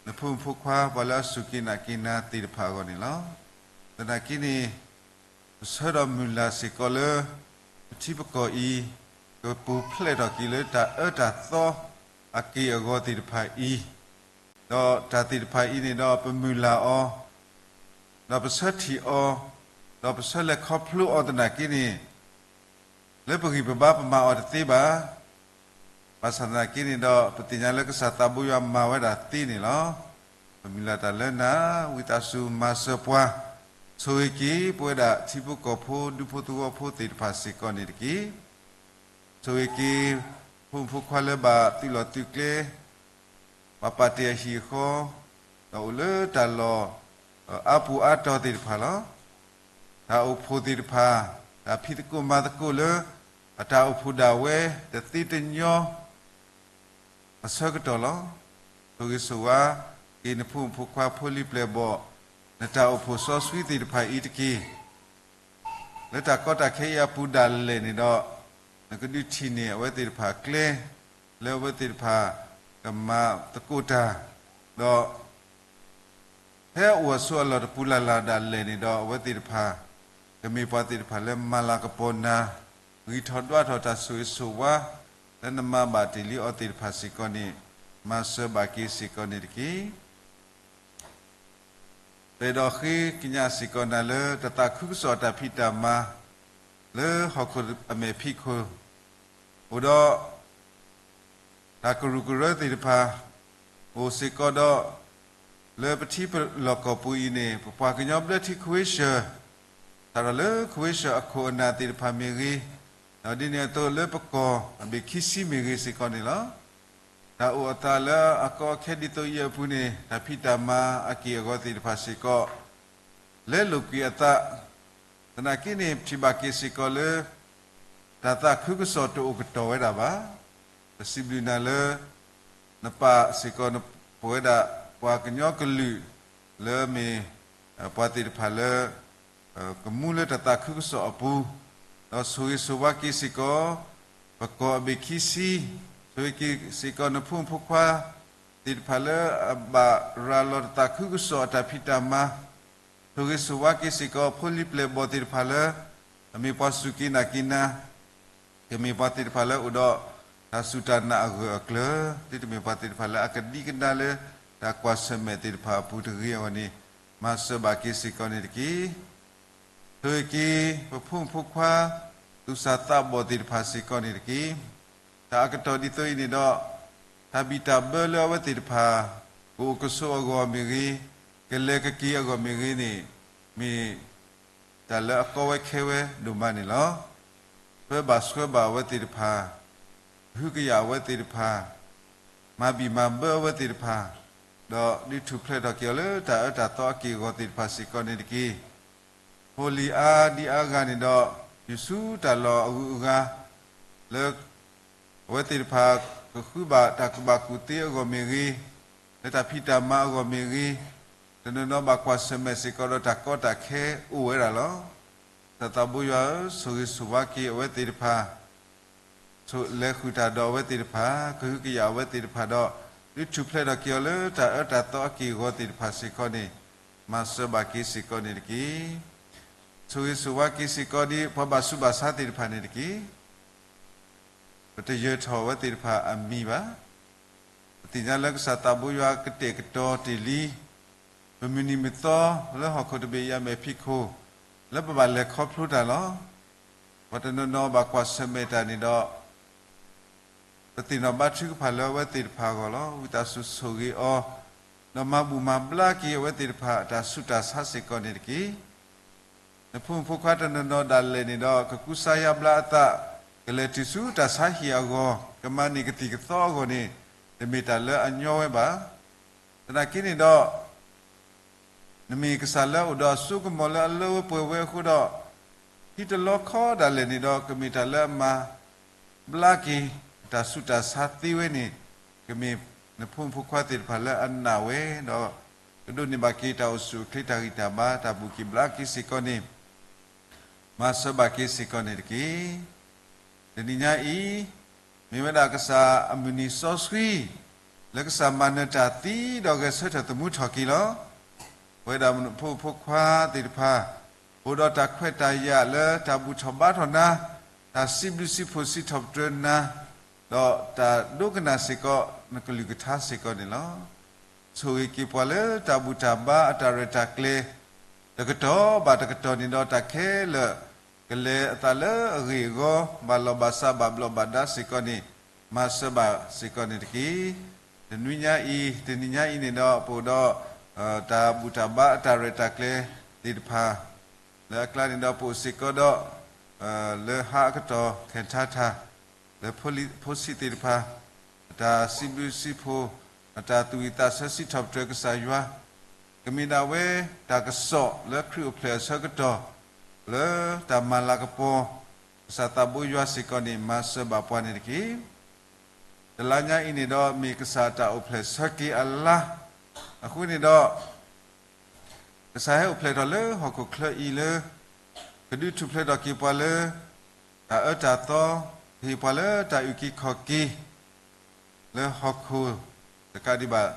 နဖိမုၣ်ဖိခွါ ပှၤလၢအစူၢ်က့ၤနာ်က့ၤနၤသ့ၣ်တဖၣ်အဂီၢ်န့ၣ်လီၤ. သနာ်က့န့ၣ် ပဆၢဒီးမုၢ်လၢ်စ့ၢ်ကီးလၢ ပထံပကီၢ်အံၤ ကပူၤဖျဲးထီၣ်က့ၤလၢတၢ်အၢတၢ်သီအက့ၢ်အဂီၤသ့ၣ်တဖၣ်အံၤ, ဒီးတၢ်သ့ၣ်တဖၣ်အံၤန့ၣ်ဒီး ပမုၢ်လၢ်အီၤ, ဒီးပဆၢထံၣ်အီၤ, ဒီးပဆၢလဲၤခီဖျိအီၤသနာ်က့န့ၣ် လၢပဂံၢ်ပဘါပမၤအီၤတသ့ဘၣ်. ဘၣ်ဆၣ်သနာ်က့န့ၣ်ဒီး ပသ့ၣ်ညါလၢကစၢ်သးဘိယွၤမၤဝဲဒၣ်သ့န့ၣ်လီၤ. ပမုၢ်လၢ်တၢ်လၢနၤ, ဝံသးစူၤမၤစၢၤပှၤ, ဆိၣ်ဂ့ၤက့ၤပဝဲဒၣ်ထံဖိကီၢ်ဖိ ဒူဖိသဝီဖိသ့ၣ်တဖၣ်စ့ၢ်ကီးန့ၣ်တက့ၢ်. ဆိၣ်ဂ့ၤက့ၤ ဖိမုၣ်ဖိခွါလၢဘၣ်သုးလီၢ်သုးကျဲ ဘၣ်ပာ်တ့ၢ်အဟံၣ်အဃီ, ဒီးအိၣ်လၢတၢ်လီၢ်အါပူၤအါတီၤသ့ၣ်တဖၣ်လီၤ. တၢ်အိၣ်ဖှိၣ်သ့ၣ်တဖၣ်, တၢ်ဖံးသကိးမၤသကိးလၢ အတၢ်အိၣ်ဖှိၣ်ဒၣ်ဝဲ တသ့တညီအဆၢကတီၢ်လီၤ. ဆိၣ်ဂ့ၤဆိၣ်ဝါက့ၤနဖိမုၣ်ဖိခွါဖိလံၤပျဲၢ်ဘီၣ်, နတၢ်အိၣ်ဖှိၣ်စီဆှံသ့ၣ်တဖၣ်အံၤတက့ၢ်. လၢတၢ်ကီတၢ်ခဲအံၤအပူၤဒၣ်လဲာ်န့ၣ်ဒီး နကဒုးထံၣ်န့ၢ်အဝဲသ့ၣ်တဖၣ်ကျဲ လၢအဝဲသ့ၣ်တဖၣ်ကမၤသကိးတၢ်, ဒီး ဖဲအအိၣ်အဆိးအလီၢ်တပူၤလၢ်လၢ်ဒၣ်လဲာ်န့ၣ်ဒီး အဝဲသ့ၣ်တဖၣ် ကမ့ၢ်ပှၤသ့ၣ်တဖၣ်လၢမၤလၤကပီၤနၤ, ဂံၢ်ထီၣ်ဒွးထီၣ်တၢ်ဆိၣ်ဂ့ၤဆိၣ်ဝါ လၢနမၤဘၣ်တ့ၢ်လံအီၤသ့ၣ်တဖၣ်စ့ၢ်ကီးန့ၣ် မၤစၢၤဘၣ်က့ၤစ့ၢ်ကီးန့ၣ်တက့ၢ်. ပအဲၣ်ဒိးဃ့ကညးစ့ၢ်ကီးနၤလၢ တၢ်သးခုကစီၣ်အတၢ်ဖံးတၢ်မၤ လၢဟီၣ်ခိၣ်အမဲာ်ဖံးခိၣ် အိၣ်ဒီး တၢ်ကရူၢ်ကရၢသ့ၣ်တဖၣ် အိၣ်စ့ၢ်ကီးဒီး လၢပထံပလီၢ်ကီၢ်ပူၤအံၤန့ၣ် ပပှၤကညီဘျၢထံခဝ့ၡၢၣ် စးထီၣ်လၢခဝ့ၡၢၣ်အခိၣ်အနၢ်သ့ၣ်တဖၣ်မ့ၢ်ဂ့ၤ, ဒီးဒ်န့ၣ်အသိးလၢပကီၢ်အဘ့ၣ်ခံဆံမ့ၢ်ဂ့ၤစ့ၢ်ကီးန့ၣ်လီၤ. တၢ်အိၣ်အသးလၢအကီအခဲဒ်သိးအံၤအပူၤန့ၣ် တၢ်ဖံးတၢ်မၤအက့ၢ်အဂီၤသ့ၣ်တဖၣ်စ့ၢ်ကီး လဲလိာ်ကွံာ်အသး, သနာ်က့န့ၣ် ပထံၣ်ဘၣ်က့ၤစ့ၢ်ကီးလၢ တၢ်သးခုကစီၣ်တအိၣ်ကတီၢ်ဝဲဒၣ်ဘၣ်. ပစံးဘျုးနၤလၢ နပာ်စ့ၢ်ကီးပဝဲဒၣ် ပှၤကညီကလုာ် လၢမ့ၢ် ပှၤသ့ၣ်တဖၣ်လၢ ကမူလၢတၢ်သးခုကစီၣ်အပူၤ, ဒီးဆိၣ်ဂ့ၤဆိၣ်ဝါက့ၤစ့ၢ်ကီး ပကီၢ်အဘ့ၣ်ခံဆံ, ဆိၣ်ဂ့ၤက့ၤစ့ၢ်ကီးနဖိမုၣ်ဖိခွါ သ့ၣ်တဖၣ်လၢအဘၣ်ရၤလီၤတၢ်သးခုကစီၣ်အတၢ်ဖံးတၢ်မၤ, ဆိၣ်ဂ့ၤဆိၣ်ဝါက့ၤစ့ၢ်ကီးဖိလံၤပျဲၢ်ဘီၣ်သ့ၣ်တဖၣ်လၢ အမ့ၢ်ပှၤစူၢ်က့ၤနာ်က့ၤနၤ, ကမ့ၢ်ပှၤသ့ၣ်တဖၣ်လၢအိၣ်ဒီး တၢ်စူၢ်တၢ်နာ်အဂၢၢ်အကျၢၤ, ဒ်တမ့ၢ်ပှၤသ့ၣ်တဖၣ်လၢအကဒံကဒါလၢ တၢ်ကွၢ်ဆၢၣ်မဲာ်သ့ၣ်တဖၣ်အပူၤတဂ့ၤအဂီၢ်န့ၣ် မၤစၢၤဘၣ်က့ၤစ့ၢ်ကီးန့ၣ်တက့ၢ်. ဆိၣ်ဂ့ၤက့ၤ ပဖိမုၣ်ဖိခွါ သူၣ်စၢ်သးဘီၣ်သ့ၣ်တဖၣ်စ့ၢ်ကီးန့ၣ်တက့ၢ်. တၢ်အကတီၢ်ဒ်သိးအံၤန့ၣ်ဒီး တၢ်ဘံၣ်တၢ်ဘၢလၢအဝဲသ့ၣ်တဖၣ် ကအိၣ်ကဆိးအဂီၢ်မ့ၢ်ဂ့ၤ, ကလဲၤကက့ၤအဂီၢ်မ့ၢ်ဂ့ၤန့ၣ် မ့ၢ်တၢ်လၢအကီဝဲခဲဝဲဒိၣ်မးန့ၣ်လီၤ. ပၢဘၣ်ဆှၢဘၣ်အဝဲသ့ၣ်တဖၣ်, ကဟုကယာ်အဝဲသ့ၣ်တဖၣ်, မၤဘံၣ်မၤဘၢအဝဲသ့ၣ်တဖၣ်, ဒီးဒုးထူၣ်ဖျဲးထီၣ်က့ၤအီၤလၢတၢ်အၢတၢ်သီအက့ၢ်အဂီၤသ့ၣ်တဖၣ်စ့ၢ်ကီးန့ၣ်တက့ၢ်. ဖိလံၤအါဒံအါဂၤန့ၣ်ဒီး ယူၤဆူတၢ်လီၢ်အဂုၤအဂၤ လၢ အဝဲသ့ၣ်တဖၣ် ကဃုဘၣ်တၢ်ကူၣ်ဘၣ်ကူၣ်သ့အဂီၢ်မ့ၢ်ဂ့ၤ, လၢတၢ်ဖံးတၢ်မၤအဂီၢ်မ့ၢ်ဂ့ၤ, တနီၤနီၤဘၣ်ကွၢ်ဆၢၣ်မဲာ်စ့ၢ်ကီးဒီးတၢ်ကီတၢ်ခဲအိၣ်ဝဲဒၣ်လီၤ. ကစၢ်သးဘိယွၤဧၢ, ဆိၣ်ဂ့ၤဆိၣ်ဝါက့ၤအဝဲသ့ၣ်တဖၣ်, ဆိၣ်လဲၤဃုာ်တၢ်ဒီးအဝဲသ့ၣ်တဖၣ်, ကဟုကယာ်အဝဲသ့ၣ်တဖၣ်ဒီး ဒုးထူၣ်ဖျဲးထီၣ်က့ၤအီၤလၢတၢ်အၢတၢ်သီအက့ၢ်အဂီၤသ့ၣ်တဖၣ်စ့ၢ်ကီးန့ၣ် မၤစၢၤဘၣ်က့ၤစ့ၢ်ကီးန့ၣ်တက့ၢ်. ဆိၣ်ဂ့ၤဆိၣ်ဝါက့ၤစ့ၢ်ကီးဒ်ပှၤဘၣ်ဆူးဘၣ်ဆါသ့ၣ်တဖၣ်န့ၣ်တက့ၢ်. ပတယၢၤထီၣ်အဝဲသ့ၣ်တဖၣ်အမံၤဘၣ်. ပသ့ၣ်ညါလၢကစၢ်သးဘိယွၤကတဲာ်ကတီၤတ့ၢ်လံ ပမုၢ်နံၤမုၢ်သီလၢဟီၣ်ခိၣ်တဘ့ၣ်အံၤအမဲာ်ဖံးခိၣ် လၢပဘၣ်လဲၤခီဖျိတၢ်လီၤ. ပှၤတနီၤနီၤဘၣ်ကွၢ်ဆၢၣ်မဲာ်တၢ်န့ၣ်ဒီး ပသ့ၣ်နီၣ်ဘါထုကဖၣ်လၢအဝဲသ့ၣ်တဖၣ်အဂီၢ်လီၤ. ဝံသးစူၤဆိၣ်ဂ့ၤအီၤ, ဒီးမၤဘူၣ်မၤဘျါက့ၤအဝဲသ့ၣ်တဖၣ်အတၢ်ဆူးတၢ်ဆါစ့ၢ်ကီးန့ၣ်တက့ၢ်. နဖိမုၣ်ဖိခွါတနီၤနီၤဒၣ်လဲာ်န့ၣ်ဒီး ကကူစါယါဘျါအသး ကလဲၤတုၤဆူတၢ်ဆါဟံၣ်အဂီၢ်, ကမၤန့ၢ်ကသံၣ်ကသီအဂီၢ်န့ၣ်, တမ့ၢ်တၢ်လၢအညီဝဲဘၣ်. သနာ်က့န့ၣ်ဒီး နမ့ၢ်ကစၢ်လၢအအိၣ်ဒီးအစိကမီၤလၢအလၢဝဲပှဲၤဝဲအဃိဒီး, ဟံၣ်တလီခီဒၣ်လဲာ်န့ၣ်ဒီး ကမ့ၢ်တၢ်လၢအမၤဘျါက့ၤ တၢ်ဆူးတၢ်ဆါသ့ဝဲန့ၣ်, ကမ့ၢ်နဖိမုၣ်ဖိခွါသ့ၣ်တဖၣ်လၢအနာ်ဝဲဒီး, ကဒိးန့ၢ်ဘၣ်က့ၤတၢ်အိၣ်ဆူၣ်အိၣ်ချ့တၢ်ဂံၢ်တၢ်ဘါ တၢ်ဘူၣ်က့ၤဘျါက့ၤစ့ၢ်ကီးန့ၣ်, မၤစၢၤဘၣ်က့ၤစ့ၢ်ကီးန့ၣ်တက့ၢ်. တနံၤညါအံၤ, မ့ၢ်ဝဲဒၣ်ကစၢ်အမုၢ်နံၤစီဆှံ, လၢကစၢ်မၤနၢၤတၢ်သံဒီးဂဲၤဆၢထၢၣ်သမူထီၣ်က့ၤလီၤ. ပဝဲဒၣ်ဖိမုၣ်ဖိခွါသ့ၣ်တဖၣ်, အိၣ်ဒီးတၢ်ခွဲးတၢ်ယာ်လၢတၢ်ဘူၣ်ထီၣ်ဘါထီၣ်နၤ, တၢ်စံးဘျုးစံးဖှိၣ်စံးထီၣ်ပတြၢၤနၤ, ဒီးတၢ်ဒိကနၣ်စ့ၢ်ကီး နကလုၢ်ကထါစ့ၢ်ကီးန့ၣ်လီၤ. ဆိၣ်ဂ့ၤက့ၤပှၤလၢတၢ်ဘူၣ်တၢ်ဘါအတၢ်ရဲၣ်တၢ်ကျဲၤ တကတီၢ်ဘၣ်တကတီၢ်န့ၣ်ဒီး တၢ်ခဲလၢာ်ကလဲၤအသးလၢအဂ့ၢ်အဂီၢ် ဘၣ်လီၢ်ဘၣ်စးဘၣ်ဘျီးဘၣ်ဒါစ့ၢ်ကီးန့ၣ်, မၤစၢၤဘၣ်စ့ၢ်ကီးန့ၣ်တက့ၢ်. တနွံညါအံၤ, တနံၤညါအံၤန့ၣ်ဒီး ပအိၣ်ဒီး တၢ်ဘူၣ်တၢ်ဘါအတၢ်ရဲၣ်တၢ်ကျဲၤသ့ၣ်တဖၣ် လၢအကျါန့ၣ်ဒီး ပအိၣ်စ့ၢ်ကီးဒီး လၢဟါအကတီၢ် ခဲထါထါ လၢဖိဆံးသ့ၣ်တဖၣ် အတၢ်စံးဘျုးစံးဖှိၣ် အတၢ်သူၣ်ဝံၣ်သးဆၢစံးထီၣ်ပတြၢၤကစၢ်ယွၤ, ကမ့ၢ်ဒၣ်ဝဲတၢ်ကစီၣ်လၢခရံာ်အိၣ်ဖျဲၣ်အဆၢကတီၢ် လၢတၢ်မၤလၤကပီၤ ကစၢ်သးဘိယွၤစ့ၢ်ကီးန့ၣ် မၤစၢၤဘၣ်ပှၤန့ၣ်တက့ၢ်. တလါညါအံၤန့ၣ်ဒီး မ့ၢ်ကစၢ်တၢ်အိၣ်ဖျဲၣ်ဆၢက့ၤအလါ, အဃိန့ၣ်ဒီး ကစၢ်ဟဲအိၣ်ဖျဲၣ်ထီၣ်လၢဟီၣ်ခိၣ်ချၢအံၤလၢ ကဒုးထူၣ်ဖျဲးထီၣ်က့ၤပှၤလၢ တၢ်အၢတၢ်သီ, ကဟ့ၣ်ပှၤလၢတၢ်အုၣ်က့ၤခီၣ်က့ၤ လၢဟီၣ်ခိၣ်တကးဒံးဘၣ်,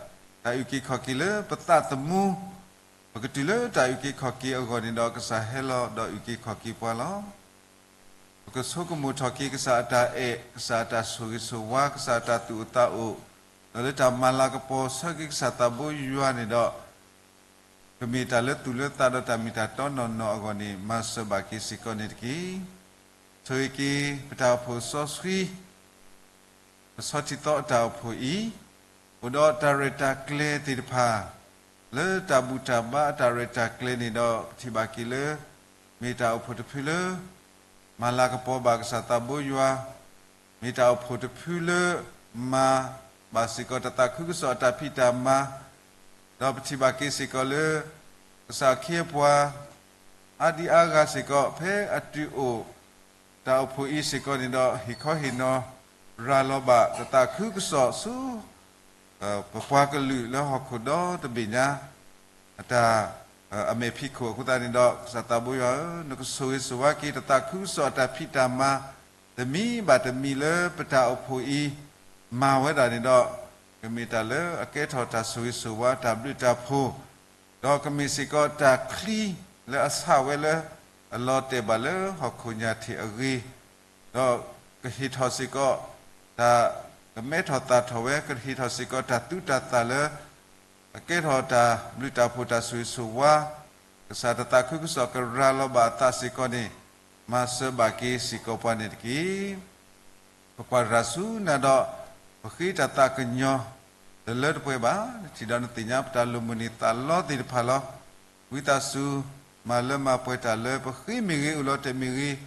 တၢ်အုၣ်က့ၤခီၣ်က့ၤလၢပသးသမူ, ပကတုၤလၢတၢ်အုၣ်က့ၤခီၣ်က့ၤအဂီၢ်န့ၣ်ဒီး ကစၢ်ဟဲလီၤဒီးအုၣ်က့ၤခီၣ်က့ၤပှၤလီၤ. ပကဆိကမိၣ်ထီၣ်က့ၤကစၢ်အတၢ်အဲၣ်, ကစၢ်အတၢ်ဆိၣ်ဂ့ၤဆိၣ်ဝါ, ကစၢ်အတၢ်သူၣ်အိၣ်သးအိၣ်, ဒီးလၢတၢ်မၤလၤကပီၤဆၢက့ၤကစၢ်သးဘိယွၤန့ၣ်ဒီး ကမ့ၢ်တၢ်လၢသူၣ်လၢသးဒီးတၢ်မ့ၢ်တၢ်တီနီၢ်နီၢ်အဂီၢ်န့ၣ် မၤစၢၤဘၣ်က့ၤစ့ၢ်ကီးန့ၣ်တက့ၢ်. ဆိၣ်ဂ့ၤက့ၤပတၢ်အိၣ်ဖှိၣ်စီဆှံ ပဆီထံသီအတၢ်အိၣ်ဖှိၣ်အံၤ, အိၣ်ဒီးတၢ်ရဲၣ်တၢ်ကျဲၤသ့ၣ်တဖၣ်, လၢတၢ်ဘူၣ်တၢ်ဘါအတၢ်ရဲၣ်တၢ်ကျဲၤန့ၣ်ဒီး ပထံၣ်ဘၣ်က့ၤလၢ မ့ၢ်တၢ်အိၣ်ဖှိၣ်တဖုလၢ မၤလၤကပီၤဘၣ်ကစၢ်သးဘိယွၤ, မ့ၢ်တၢ်အိၣ်ဖှိၣ်တဖုလၢ မၤဘၣ်စ့ၢ်ကီးတၢ်သးခုကစီၣ်အတၢ်ဖံးတၢ်မၤ, ဒီးပထံၣ်ဘၣ်က့ၤစ့ၢ်ကီးလၢ ကစၢ်အခ့အပှၤ အါဒံအါဂၤစ့ၢ်ကီး ဖဲအတုၤအိၣ် တၢ်အိၣ်ဖှိၣ်အံၤစ့ၢ်ကီးန့ၣ်ဒီး ဟ့ၣ်ခီဟ့ၣ်နီၤ ရၤလီၤဘၣ်တၢ်သးခုကစီၣ်ဆူ ပပှၤကလုာ်လၢဟီၣ်ခိၣ်ဒီတဘ့ၣ်ညါ အတၢ် အမဲာ်ဖံးခိၣ်အဃိသတးန့ၣ်ဒီး ကစၢ်သးဘိယွၤဧၢ, နကဆိၣ်ဂ့ၤဆိၣ်ဝါက့ၤတၢ်သးခုကစီၣ်အတၢ်ဖံးတၢ်မၤ တမံၤဘၣ်တမံၤလၢပတၢ်အိၣ်ဖှိၣ်အံၤ မၤဝဲဒၣ်န့ၣ်ဒီး ကမ့ၢ်တၢ်လၢအကဲထီၣ်တၢ်ဆိၣ်ဂ့ၤဆိၣ်ဝါတၢ်ဘျုးတၢ်ဖှိၣ်, ဒီးကမ့ၢ်စ့ၢ်ကီးတၢ်ချံလၢအဆးဝဲလၢ အလီၤတဲာ်ဘၣ်လၢဟီၣ်ခိၣ်ညၣ်ထံးအဂ့ၤ, ဒီးကဟ့ၣ်ထီၣ်စ့ၢ်ကီး တၢ်ကမဲထီၣ်သၣ်ထီၣ်ဝဲ, ကဟ့ၣ်ထီၣ်စ့ၢ်ကီးတၢ်သူတၢ်သၣ်လၢ အကဲထီၣ်တၢ်ဘျုးတၢ်ဖှိၣ်တၢ်ဆိၣ်ဂ့ၤဆိၣ်ဝါ, ကစၢ်တၢ်သးခုကစီၣ်ကရၤလီၤဘၣ်အသးစ့ၢ်ကီးန့ၣ် မၤစၢၤဘၣ်က့ၤစ့ၢ်ကီးပှၤန့ၣ်တက့ၢ်. ပကွၢ်တၢ်ဆူနၤဒီး ပဃ့တၢ်သးကညီၤ တလၢတပှဲၤဘၣ်, ထံၣ်ဒီးနသ့ၣ်ညါပတၢ်လိၣ်မုၢ်နံၤသးလီသ့ၣ်တဖၣ်လီၤ. ဝံသးစူၤ မၤလၢမၤပှဲၤတၢ်လၢပဃ့မ့ၢ်ဂ့ၤ အိၣ်လီၤတဲာ်မ့ၢ်ဂ့ၤ,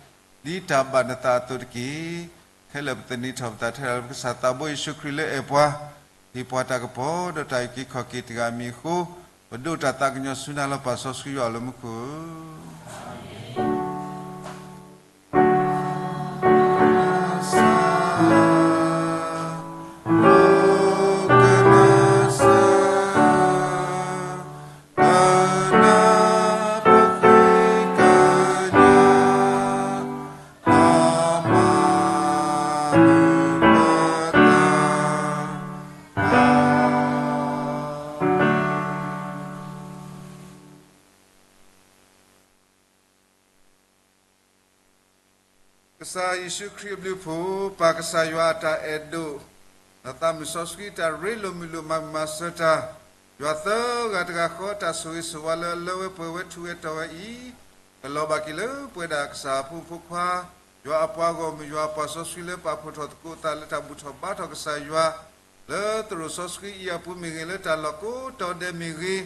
ဒ်တၢ်ဘၣ်နသးအသိးတက့ၢ်. ခဲလၢာ်ပသန့ၤထီၣ်ပသးထဲလၢပကစၢ်သးဘိယ့ၣ်ၡူးခရံာ်လၢအဲၣ်ပှၤ, ဟ့ၣ်ပှၤတၢ်ကပီၤဒီးတၢ်အုၣ်က့ၤခီၣ်က့ၤတဂၤအမံၤအဃိ, ပဒိးတၢ်သးကညီၤဆူနၤလီၤ ပၢ်စီဆှံယွၤလၢမူခိၣ်ဧၢ. ကစၢ်ယ့ၣ်ၡူးခရံာ်အဘျုးအဖှိၣ်, ပၢ်ကစၢ်ယွၤအတၢ်အဲၣ်ဒိၣ်, ဒီးသးမုၢ်စီဆှံတၢ်ရ့လိာ်မုာ်လိာ်မၤမုာ်မၤစၢၤတၢ်, ယွၤသၢဂၤတဂၤဃီ တၢ်ဆိၣ်ဂ့ၤဆိၣ်ဝါလၢအလၢဝဲပှဲၤဝဲထူဝဲတီၤဝဲအံၤ, ကလီၤဘၣ်က့ၤလၢပဝဲဒၣ်ကစၢ်အဖိမုၣ်ဖိခွါ, ယွၤအပှၤဂီၢ်မုၢ် ယွၤအပှၤစီဆှံလၢပာ်ဖှိၣ်ထီၣ်သကိးသးလၢတၢ်ဘူၣ်ထီၣ်ဘါထီၣ်ကစၢ်ယွၤ, လၢသရိာ်စီဆှံအံၤအပူၤမ့ၢ်ဂ့ၤ, လၢတၢ်လီၢ်ကိးတီၤဒဲးမ့ၢ်ဂ့ၤ,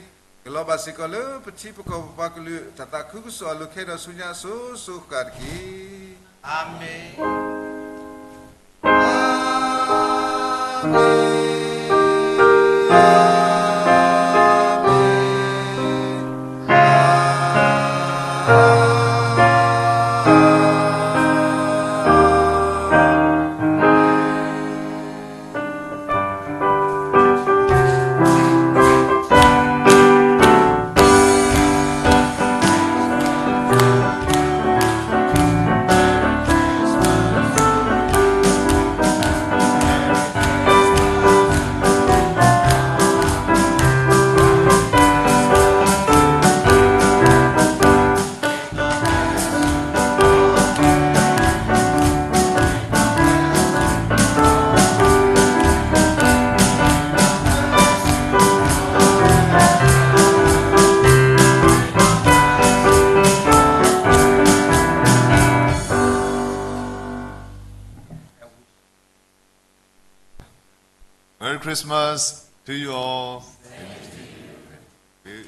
ကလီၤဘၣ်စ့ၢ်ကီးလၢပထံပကီၢ်ပပှၤကလုာ် တၢ်သးခုကစီၣ်အလိၤခဲဒီးဆူညါအစိၤစိၤဃၣ်ဃၣ်တက့ၢ်. အၤမ့ၣ်. Merry Christmas to you all. Good.